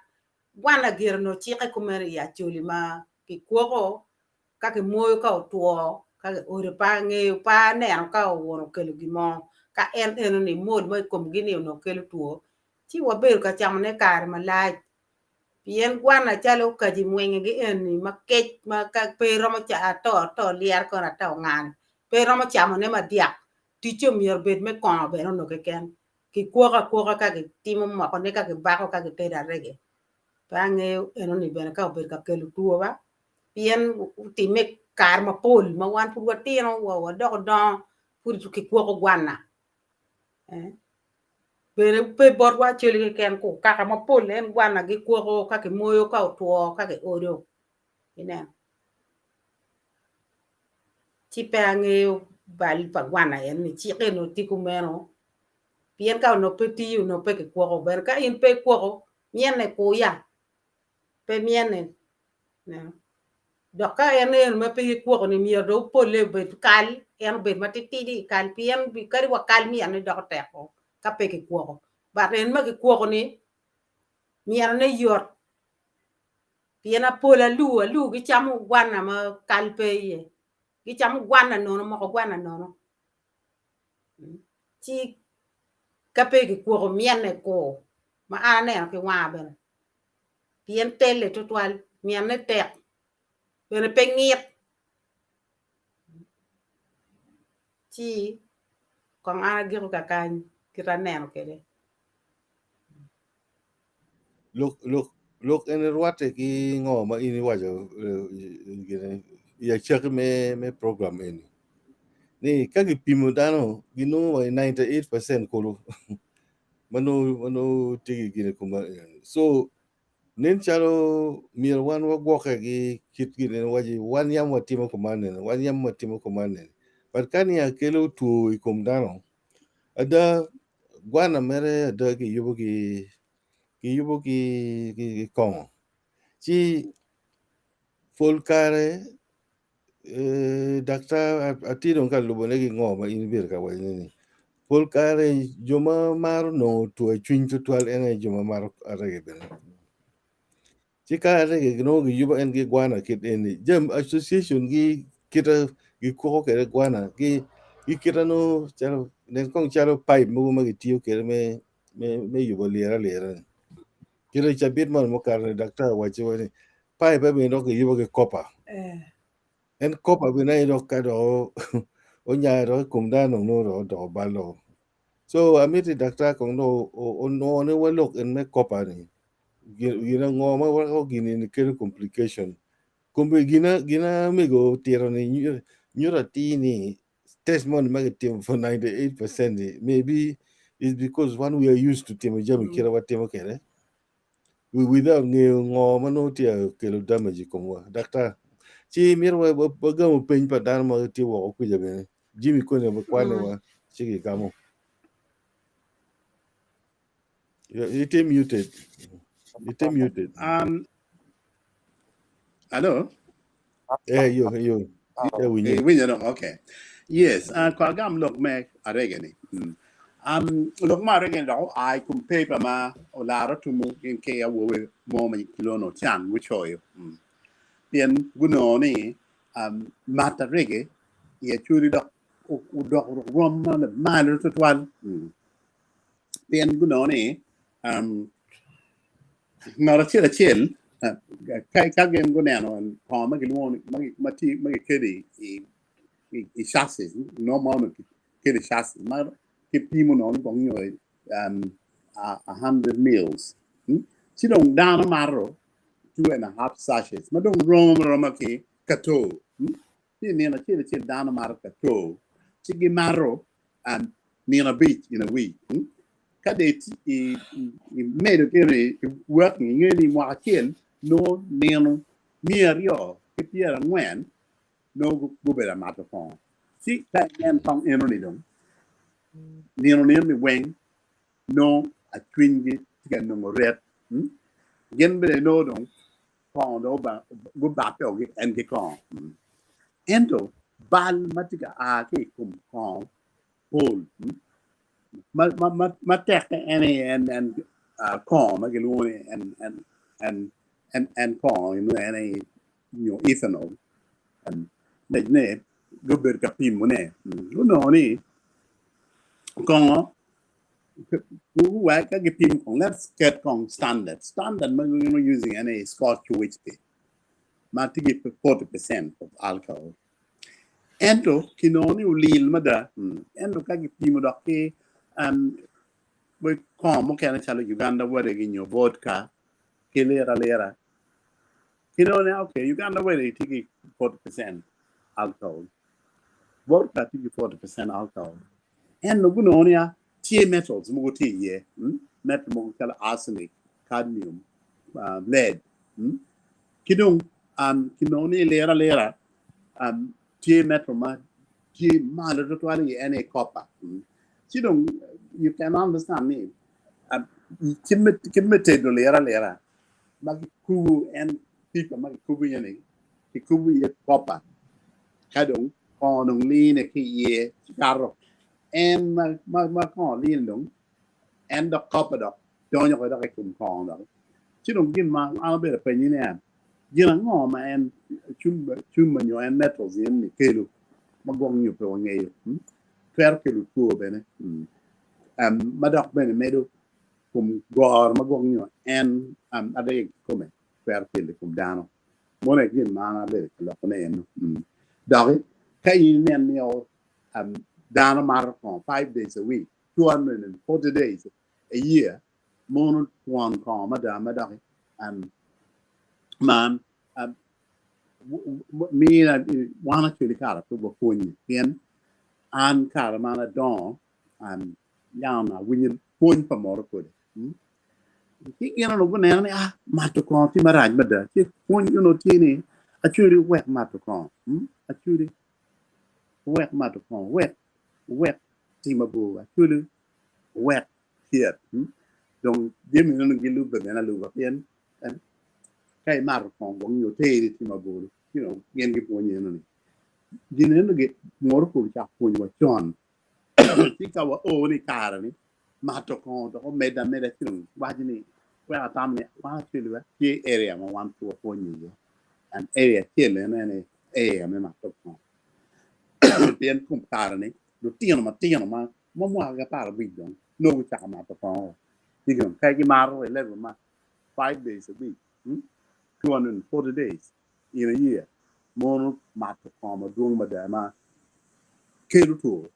gwana gire onongo cikke kumeno i Acholi ma kikwoko ka kimoyo ka otwo ka kiodo pe angeyo pe aneno ka owuno okelo gin mo ka en enoni mold mo i komgi-ni onongo kelo two ci wabedo ka camone kare malac. Pien gwana calo kaci mwengegi eni ma kec ma pe iromo ato ato lyero kono ata ongane pe iromo camone madyak ticce omyero obed me kongo bene onongo keken kikwoko akwoka ka kitimo mokone ka kibako ka kitedo arege pe angeyo enoni bene ka obedo ka kelo two ba pien otimme kare mapol ma wan pud watino wa wadoko dongo pud kikwoko gwana. Bene pe botwa aceli keken ku kaka mapol en gwana gikwoko ka kimoyo ka otwo ka kiodo ineno ci pe angeyo bal pa gwana en ni cik eni tye kumeno pien ka onongo pe tiyo onongo pe kikwoko bene ka in pe ikwoko myene kuya pe myene ineno. Dok ka en eno ma pe gikwoko-ni myero dong opolle obed kal, en obed matitidi i kal pien kadi wa kal myerone doko tek o ka pe kikwoko. But en ma kikwoko-ni myerone yot pien apol alur alur gicamo gwana ma kal pe iye, gicamo gwana nono moko gwana nono ci ka pe kikwoko myenne kur ma an aneno ki wanga bene. Pien telle twatwal, myenne tek, bene pe ngit. Ci kong an agiko kakany kit aneno kwede. Lok, lok, lok eni rwatte ki ngo ma in iwaco gine i acakki me, me program eni. Ni ka gipimo dano ginongo wa i 98% kulu. Ma nongo tye ki gin i koma eni. So nen calo myero wan wagwokke ki kit gin eni waci wan yam watimo kuman eni, wan yam watimo kuman eni. But ka niya kelo two i kom dano, ada gwana mere ada kiyubo ki kiyubo ki kongo. Ci pol kare Daktar atye dong ka lubone ki ngo ma in ibedo ka wacone ni pol kare jo ma maro nongo two cwiny tutwal en aye jo ma maro arege bene ci ka arege nongo giyubo en ki gwana kit eni jami association gi kite gikuko kwede gwana ki Ki kite nongo calo nen kong calo pipe mogo ma gitiyo kwede me me me yubo lira alira ni. Kite i cabit man mukato ni daktar owacci wa ni pipe bene dok giyubo ki copper. Eh. En copper bene aye dok ka dok onya dok i kom dano nongo dok odoko bal dok. So amiti daktar kong dong onwo ni wa lok en me copper ni gin ango ma weko gini ni kelo complication. Kombe gina gina mego otito ni nyuto atir ni test moni ma kitimo for 98% ni maybe is because one we are used to timo jami kite watimo kwede without ngeyo ngo ma nongo tye ka kelo damage i komwa. Daktar, ci mito wagamo peny pa dano ma gitye woko kwica bene. Jimmy koni bikwane wa ci gigamo. Itye muted. Itye muted. Hello? Eh, yo, yo. Eh, winye. Eh, winye dong, okay. Yes, kwa gam lok me arege ni. Lok me arege ni dok oa i kom paper ma olaro tumu gin ki awobe mo ma kilwongo ni Ochan gucoyo. Pien gunongo ni mat arege i Acholi dok odok rwom ma lamal tutwal. Pien gunongo ni ngat acel acel ka gin guneno kongo ma gilwongo ni ma tye ma gikelo i chassis nongo ma onongo kikelo i chassis ma kipimo nongo ni kong nyo 100 mils ci dong dano mato 2.5 sachets ma dong rom aroma ki kato ci i nino acel acel dano mato kato ci gimato nino abic in a week. Ka dong imedo kene i working inge ni mwaka acel nongo nino 240 nongo gubedo amato kongo. Ci ka inen kong eno ni dong nino nino ni weng nongo acwinygi tye ka nongo ret. Gin bene nongo dong kongo dong gubatte o en ki kongo. Ento bal ma tye ka a ki i kom kongo pol ma tekke en aye en kongo ma kilwongo ni en kongo en aye nyo ethanol ne gubedo ka pimone gunongo ni kongo ka gipimo kong let's get kong standard standard ma gin using en aye scotch whiskey ma tye ki 40% of alcohol ento kinongo ni olil mada ento ka gipimo dok ki kongo mukene calo Uganda wadegi nyo vodka ki lira lira kinongo ni okay Uganda wadegi tye ki 40% alcohol vodka tye ki 40% alcohol ento gunongo ni tye metals mogo tye iye metal mogo calo arsenic cadmium lead ki dong kinongo ni lira lira tye metal ma tye malo tutwal iye en aye copper ci dong you can understand ni kit me tedo lira lira ma kikubo en pipa ma kikubo iye ni kikubo iye copper ka dong kongo dong line ki iye kato en ma kongo line dong en dok copper dok donyo ko dok i kom kongo dok ci dong gin ma an abedo apenyi ni gin ango ma en cuma nyo en metals en ni kelo ma gwok nyo pe wangeyo twero kelo two bene ma dok bene medo kom goro ma gwok nyo en adek kikome twero kelo i kom dano mono aye gin ma an abedo ka lokone eno doki ka in inen ni dano mato kongo 5 days a week 240 days a year mono twon kongo mada ma doki man mina wan actually kara pe wapwonye pien an kara man adongo yam awinyo pwony pa moro kode ci gin onongo guneno ni ah mato kongo tye marac mada ci pwony onongo tye ni actually wek mato kongo actually wek mato kongo wek wek tim abor actually wek tyet dong jami meno gilubbe bene aluba pien ka imato kongo gwok nyo teri tim abor you know gin gipwonyo eno ni gin eno moro kor cak pwonyo wa con ci ka wa o ni kare ni mato kongo dok omedde ameda ci dong waco ni wek atam ni wan actually wa tye area ma wan pe wapwonyo iye and area acel eno en aye area me mato kongo pien kom kare ni. Lutino matino ma ma mwaka ki 15 dong nongo gucako mato kongo ci dong pe gimato i level ma 5 days a week, 240 days in a year. Mono mato kongo madwong mada ma kelo two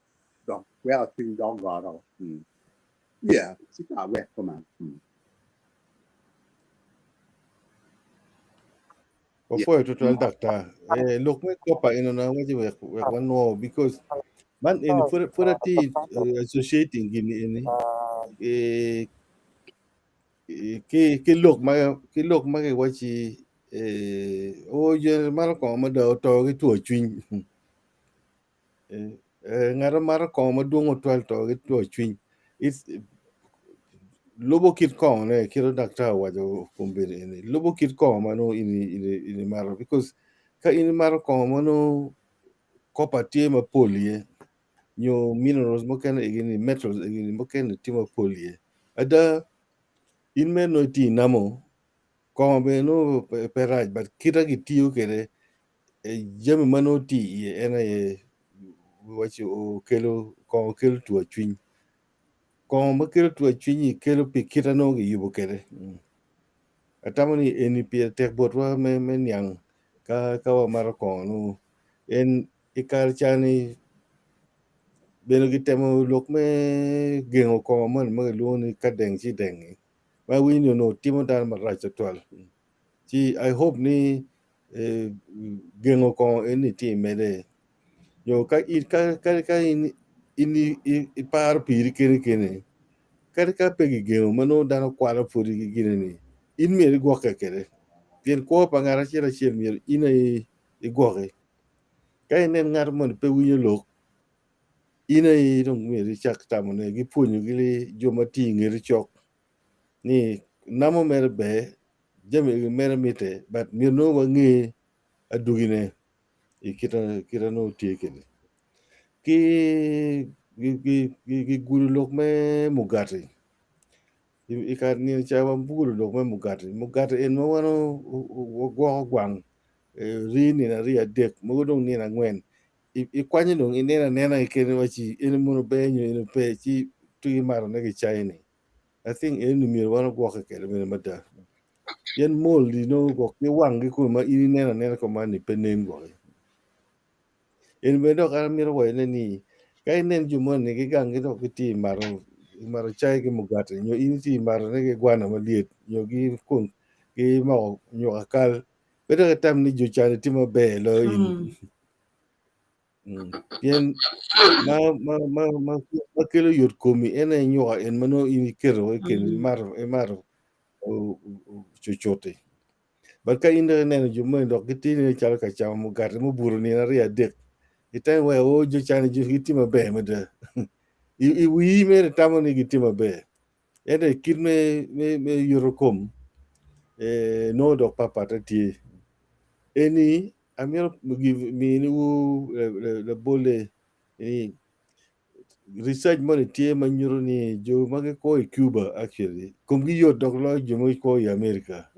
dok weko cwiny dok goro. Yeah, ci ka awek kuman. Wapwoyo tutwal daktar. Lok me copper eno na waci wek wanwo because man eni pud atye associating gini eni ki lok ma kiwaci o joni mato kongo mada oto ki two cwiny. Ngat ma mato kongo madwong tutwal oto ki two cwiny. Lubo kit kongo ne kit daktar owaco kombeddi eni lubo kit kongo ma nongo in imato because ka in imato kongo ma nongo copper tye mapol iye nyo minerals mukene egi metals egi mukene tye mapol iye ada in mere nongo itye inamo kongo bene nongo pe rac but kite gitiyo kwede jami ma nongo tye iye en aye waci kelo kongo kelo two cwiny. Kongo ma kelo two cwiny-nyi kelo pi kite nongo giyubo kwede. Atamo ni eni pire tek botwa me niang ka wamato kongo nongo en i kare ca-ni bene gitemo lok me gengo kongo moni ma kilwongo ni ka deng ci deng-ngi ma awinyo ni onongo timo dano marac tutwal ci I hope ni gengo kongo eni tye imede nyo ka in iparo piri keni keni kadi ka pe kigengo ma nongo dano kwalo pwodi ki gine ni in myero igwokke kwede pien kwo pa ngat acel acel myero in aye igwoki. Ka inen ngat moni pe winyo lok in aye dong myero icak tamone gipwonyo ki jo ma tye ingeti cok ni namo mere ber jami egi mere mitte but myero nongo wange adwogine i kite nongo tye kwede. Ki gigudo lok me mugati i kare nino ca wagudo lok me mugati, mugati en ma wan wagwoko gwang rii nino aryo adek mogo dong nino angwen ikwanyo dong ineno anena kekeni iwaci eni mono ber nyo eni pe ci tuko imatone ki cai-ni. I think eni myero wan ogwokke kwede bene mada pien mold nongo gwok ki wangi kunu ma in ineno anena kuman ni pe nen gwoki. Eni bene dok an amito wacone ni ka inen jo moni ki gang gi dok gitye mato mato cai ki mugati nyo in itye matone ki gwana malyet nyo ki kwon ki moko nyuka kal pe dok itam ni jo cani tye maber loyo in. Pien ma ma ma ma ma kelo yot komi en aye nyuka en ma nongo in iketo i kin imato imato cucut-ti. But ka in dok ineno jo moni dok gitye ni calo ka camo mugati mubuto nino aryo adek itamo wai o jo cani gitye maber mada. I wii mere itamo ni gitye maber ento i kit me me yuto kom nongo dok papatte tye. Eni amito miniwu labolle ni research moni tye ma nyuto ni jo ma gikwo i Cuba actually komgi yot dok loyo jo ma gikwo i America.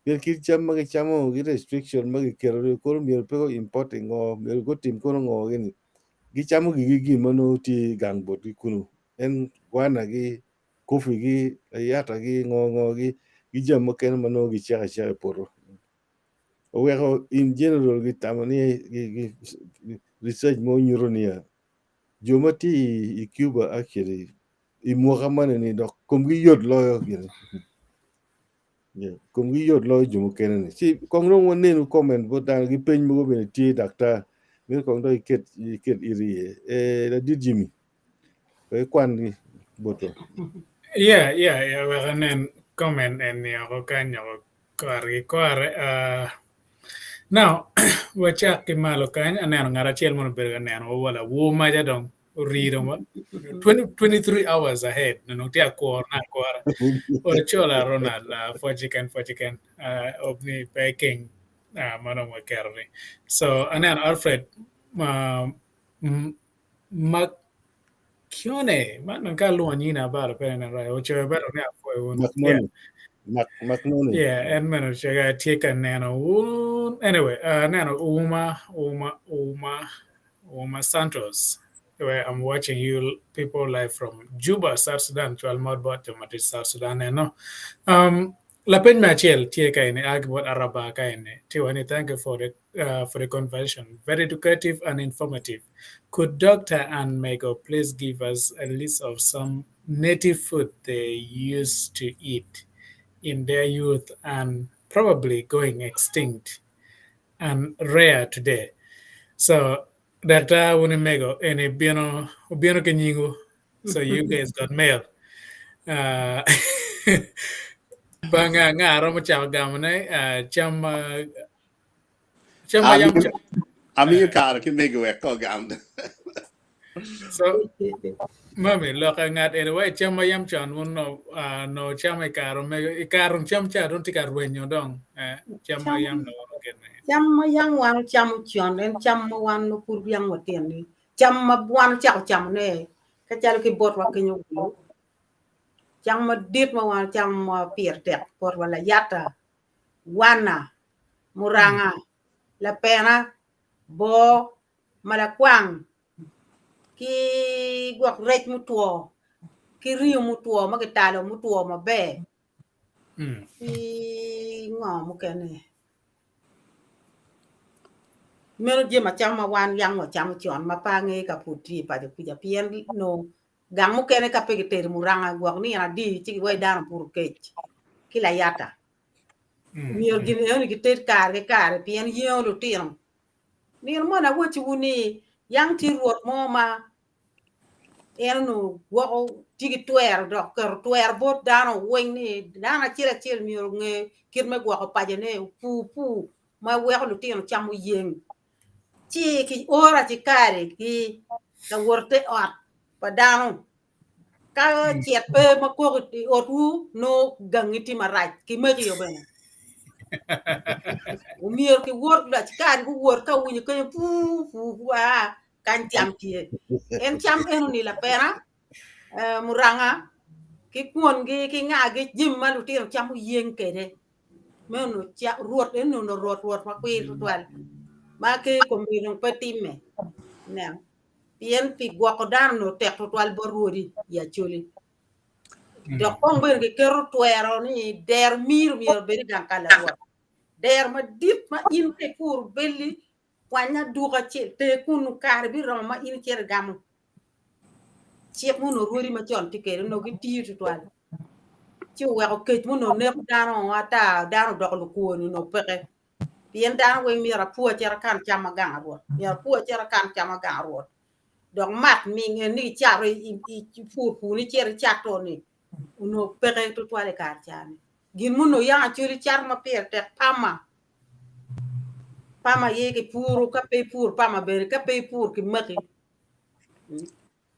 Pien kit cam ma gicamo ki restriction ma giketo koro myero pe go import ngo myero gutim kono ngo gini gicamo gigi gin ma nongo tye gang botgi kunu en gwana gi coffee gi layata gi ngo ngo gi ki jami mukene ma nongo giceko aceka i poto. Oweko in general gitamo ni research mo nyuto niya jo ma tye i Cuba actually i mwaka moni ni dok komgi yot loyo gini. Yeah, komgi yot loyo jo mukene ni. Ci kong dong wanenu comment bot dano ki peny mogo bene tye daktar myero kong dong iket iket iti iye. Ladit Jimmy wek ikwan botwa. Yeah, wek anen comment eni oko kany oko kore ki kore. Now, wacak ki malo kany aneno ngat acel mono obedo ka neno wa lawor maca dong ori dong wa 20, 23 hours ahead nongo tye akurone akura. Ocola Ronald pwoc keken pwoc keken hope ni pe ikeng ma dong waketo ni. So aneno Alfred Makione man dong ka alwongo nyingi abalo pe aneno right ocoyo bene ni apwoyo wun. Yeah. Macnoni. Mac Macnoni. Yeah, en meno cega tye ka neno wun. Anyway, aneno Uma, Uma, Uma, Uma Santos. Where I'm watching you people live from Juba, South Sudan. Cwal mot bot jo ma tye South Sudan eno. Um, lapeny me acel tye ka eni a ki bot Araba ka eni. Tye wa ni thank you for the uh, for the conversation. Very educative and informative. Could Dr. and Mego please give us a list of some native food they used to eat in their youth and probably going extinct and rare today? So, Dr. Wunimego, eni bino obino ki nyingu. So you guys got mail. Uh, banga nga romo cako gamone uh, cam uh, cam ma yam cam. Amiyo kare ki mego wek ko gam. So, mami, loka ngat eni wai cam ma yam con wun no, uh, no cam i kare mego i kare cam ca dong tye ka rwenyo dong eh, cam ma yam no gene. Cam ma yam wan ocamo con en cam ma wan ma pud yam watyen ni cam ma wan ocako camone ka calo ki botwa kenyo wunu cam madit ma wan ocamo ma pire tek botwa layata wana muranga lapena boo malakwang ki gwok rec mutwo ki ringo mutwo ma kitalo mutwo maber ki ngo mukene meno jami acama ma wan yang wacamo con ma pe angeyo ka pud tye i paco kuca pien nongo gang mukene ka pe kitedo muranga gwok nino adi ci giwaco dano obuto kec ki layata myero gin enoni gited kare ki kare pien yengo lutino nino moni awacciwu ni yang tye rwot mo ma en onongo gwoko tye ki twero dok keto twero bot dano weng ni dano acel acel myero onge kit me gwoko pacone opur pur ma weko lutino camo yeng ci ki oro acikari ki lawot te ot pa dano ka cet pe ma kok i otwu nongo gangi tye marac ki megi bene omyero ki wot acikari guwot ka owinyo kenyo puu puu puu aa kany cam tye en cam eno ni lapena muranga ki kwongi ki ngagi jami ma lutino camo yeng kede meno rwot eno onongo rwot rwot ma kwir tutwal ma ke kombe dong pe timme ineno pien pi gwoko dano onongo tek tutwal bot rwodi i Acholi dok kong bene giketo twero ni dero miro myero obed i gang kal arwot dero madit ma in ka ipuro belli kwany aduka acel ter kunu kare biromo ma in icito igamo cik ma onongo rwodi macon tye kwede onongo gitiyo tutwal ci oweko kec ma onongo neko dano ata dano odoko lukwoni onongo peke pien dano weng myero apur acit akan cam ma gang arwot myero apur acit akan cam ma gang arwot dok mat ming en ni icato ipur pur ni icito icato ni onongo peke tutwal i kare ca-ni gin ma onongo yam acwali cato ma pire tek pama pama aye kipuro ka pe ipuro pama bene ka pe ipuro kimaki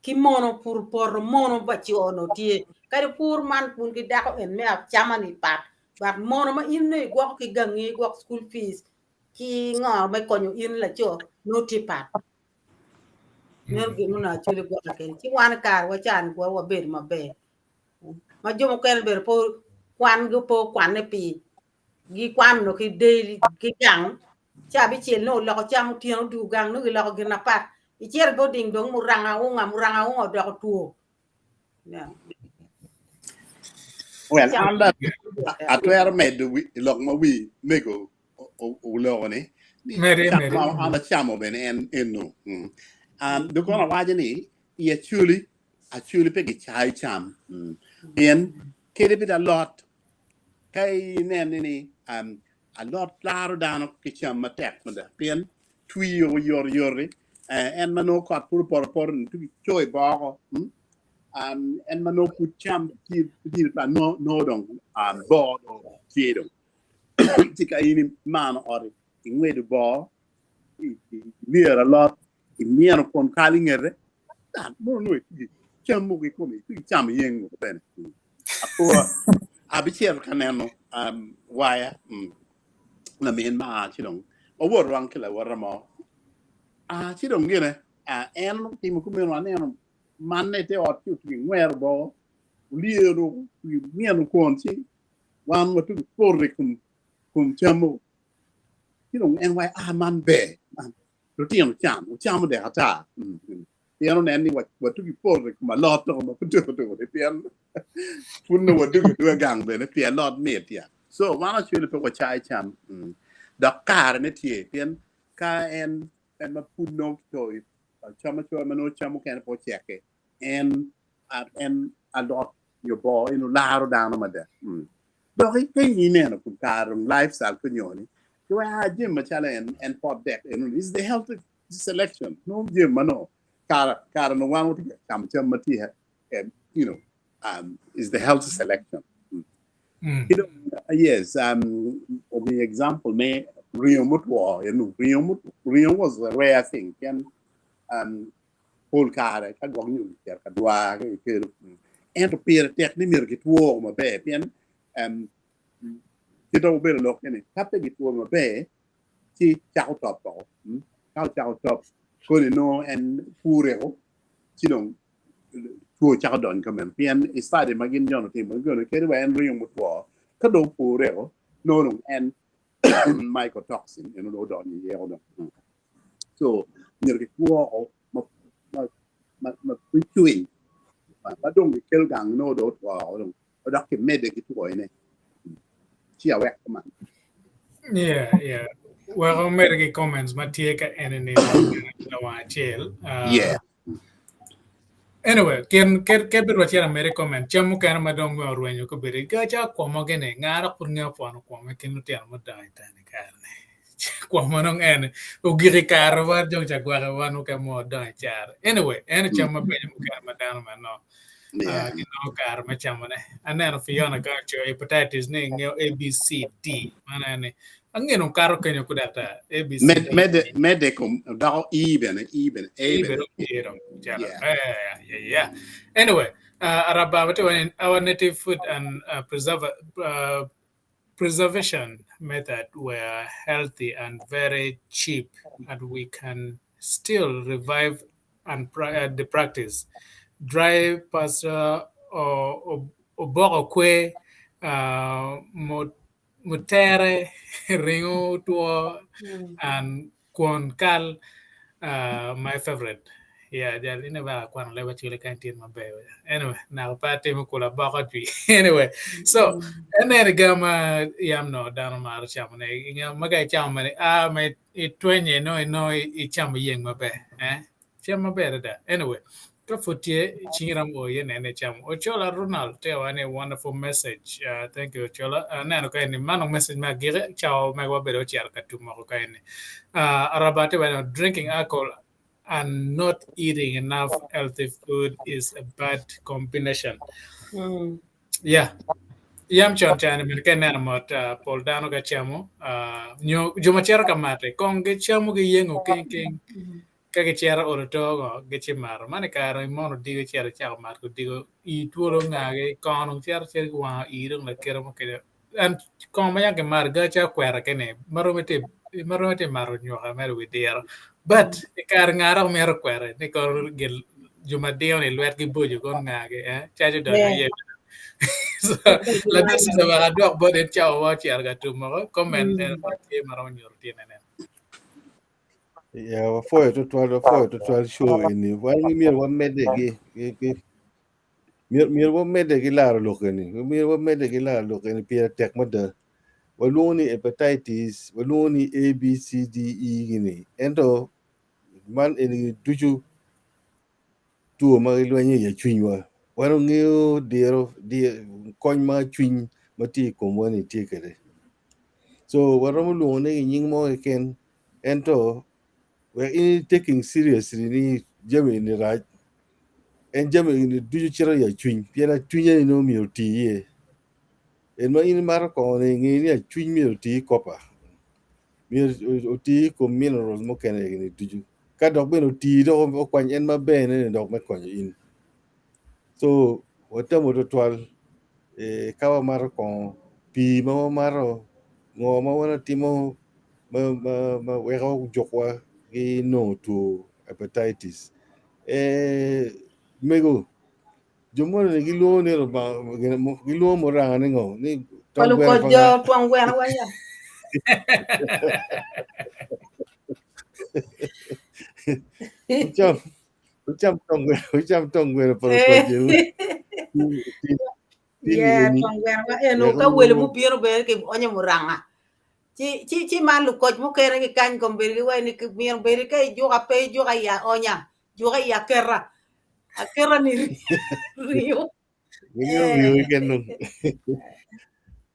ki mono pur poto mono pa co onongo tye kadi pur man kun ki dako en me acama ni pat but mono ma in nongo igwoko ki gangi igwoko school fees ki ngo me konyo in laco nongo tye pat meno gin ma onongo acwali gwoka kede ci wan i kare wa ca ni wabedo maber ma jo mukene bene pe kwangi pe okwane pi gikwano ki del ki gang ca abicel nongo oloko cam otyeno odwogo gang nongo giloko gin apat icito i boarding dong muranga aunga muranga aunga odoko two Well, an dong atwero medo lok ma wi mego oloko ni ni Medi, cam medi. ma an acamo bene en eno. Mm. Um, dong kono awaco ni i Acholi, Acholi pe gicayo cam. Mm. Pien kadi bed alot Ka inene ni alot laro dano ki cam matek mada pien twi oyotoyot-ti, en ma nongo kot pud opoto apoto-ni ci gicoyo i boko, en ma nongo pud cam tye nongo dong boo dong tye dong. Ci ka in imano ot ingwedo boo, ilyero alot, imyeno kwon kal i ngete, mono nongo itye ki cam mogo kikome, itye ki camo yeng mogo bene. Apua abicito ka neno waya lamin ma ci dong wawot wang ki lawota mo ci dong gine en otimo kumeno aneno manne i te ot ci otugi ngwero boko olyero otugi myeno kwon ci wan watugi poto i kom cam mogo ci dong en waco a man ber lutino cam wucamo dek ata. Pien onen ni watugi poto i kom alot doko ma pe tuko tuko ni pien pud nongo wadugo aduga gang bene pi alot mit ya. So wan actually pe wacayo cam. Dok kare ne tye pien ka en en ma pud nongo kitoyo cam acoya ma nongo cam mukene pe oceke en en alot nyo boo en olaro dano mada. Dok ka ineno kun kare dong lifestyle pe nyo ni ki wek a jami macalo en en pot dek eno ni is the healthy selection nongo jami ma nongo kare kare nongo wan watye ka camo cam ma tye you know is the healthy selection. Ki dong yes omiyo example me ringo mutwo eno ringo ringo was a rare thing pien pol kare ka gwok nyo kicito ka dwar ka kikelo ento pire tek ni myero gitwo maber pien kit ma obedo lok ni ka pe gitwo maber ci cako top woko ka ocako top koni nongo en pureko ci dong two cako donyo ka meno pien i study ma gin jono timo gino kadi wa en ringo mutwo ka dong opureko nongo dong en mycotoxin en onongo odonyo iye dong. So myero gitwoko ma ma ma ma cwiny ma dong gikelo gang nongo dong otwo dong odok kimedde ki twoyone ci awek kuman. Yeah, yeah. Wek omed ki comments ma tye ka eni ni lawang acel. Yeah. Anyway, kin ket ket bed wacel amede comment cam mukene ma dong me orwenyo kobedo gaca kwomo gini ngara pud ngeyo pwono kwome kin lutino mudongo i teni kare ni. Kwomo dong en ogik i kare wa dong ca gwake wan mukene mo odongo i caro. Anyway, en cam mabeco mukene ma dano ma nongo ginongo kare me camone. Aneno Fiona ka ocoyo hepatitis ni ngeyo ABCD mano en ni angeyo dong kato kenyo ku daktar ABCD. Med, med, medde kom doko E bene, E bene, A E bene. bene E dong calo. Yeah. Yeah, yeah, yeah. Anyway, Araba watye wa ni our native food and preserve, preservation method were healthy and very cheap and we can still revive and the practice. Dry pasta or oboko kwe, mutere, ringo two, and kwon kal, my favorite. Yeah, jal ine ba akwano leb acwele ka tye maber. Anyway, naka pe atimo kula boko jwi. Anyway, so enene ga ma yam no dano maro camo ne. Inge ma ka icamo mene, ah, ma itwenye no ino icamo yeng maber. Eh? Cam maber adada. Anyway, ka pud tye cingi romo o iye nene icamo. Ochola Ronald tye wa ni wonderful message. Thank you Ochola. Aneno ka eni mano message me agiki cawa mego wabedo ocito ka tum woko ka eni. Araba tye wa ni drinking alcohol and not eating enough healthy food is a bad combination. Yeah. Yam con cani bene ka ineno mot pol dano ka camo nyo jo ma cito ka mate kong gicamo giyengo king king ka gicito olo to go gici mato. Man i kare mono odiko icito icako mato odiko ii twolo ngagi kongo dong cito cito ki wango ii dong lakite mo kede en kongo ma yam kimato ga ca kwera kene ma romo iti ma romo iti mato nyuka mere wi diro but i kare nga dok mito kwere ni kono gin jo ma diyo ni lwetgi boco kono ngagi eh caco donyo iye so ladit cica wek adwok bot en cawa wa ocito ka tum woko comment en ma tye ma romo nyuto tyene nen. Yeah, wapwoyo tutwal, wapwoyo tutwal show eni. Wan myero wamedde gi, gi, gi myero, myero wamedde ki laro lok eni. Myero wamedde ki laro lok eni pire tek mada. Walwongo ni hepatitis, walwongo ni A, B, C, D, E gini. Ento man eni ducu two ma gilwenyo i cwinywa. Wan wangeyo diro, kony ma cwiny ma tye i komwa ni tye kwede. So waromo lwongo ne ki nying mo keken ento wek in taking seriously ni jami eni rac en jami eni ducu cito i acwiny pien acwiny eni nongo myero oti iye. En ma in imato kongo ni nge ni acwiny myero oti i kopa myero oti i kom minerals mukene eni ducu ka dok bene oti dok okwany en maber ne ni dok me konyo in. So watemo tutwal ka wamato kongo pii ma wamato ngo ma wan watimo ma weko jukwa ki nongo two hepatitis. Mego jo moni gilwongo ni Rubanga gilwongo muranga ni ngo ni tong gweno pa nga twong gweno wa ya. Wucam tong gweno, wucam tong gweno pa lukwaci. Yeah, tong gweno wa eno ka welo mubino bene ki onyo muranga. Ci ci ci man lukoc mukene ki kany kombeddi giwaco ni myero bedi ka ijuka pe ijuka i aonya, juka i aketa. Aketa ni riyo. Gimiyo riyo keken dong.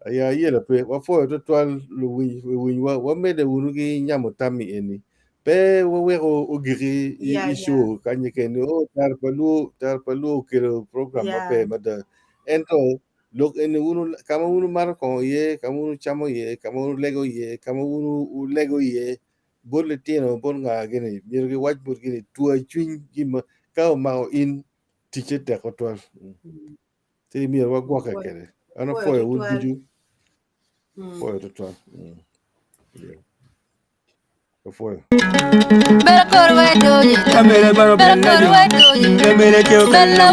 Aya ayela pe wapwoyo twatwal luwiny luwinywa wamedde wunu ki nyamo tam i eni pe waweko ogiki i Yeah, i yeah. show kany keken o tara pa luo tara pa luo okelo program Yeah. maber mada ento lok eni wunu ka ma wunu mato kongo iye ka ma wunu camo iye ka ma wunu lego iye ka ma wunu wulego iye bot litino bot nga gini myero giwac botgi ni two cwiny gin ma ka omako in ticce tek twatwal. Ci myero wagwokke Apwoyo kwede. An apwoyo apwoyo wun tutwal. ducu, Mm. apwoyo tutwal. Mm. Yeah. Apwoyo. Bella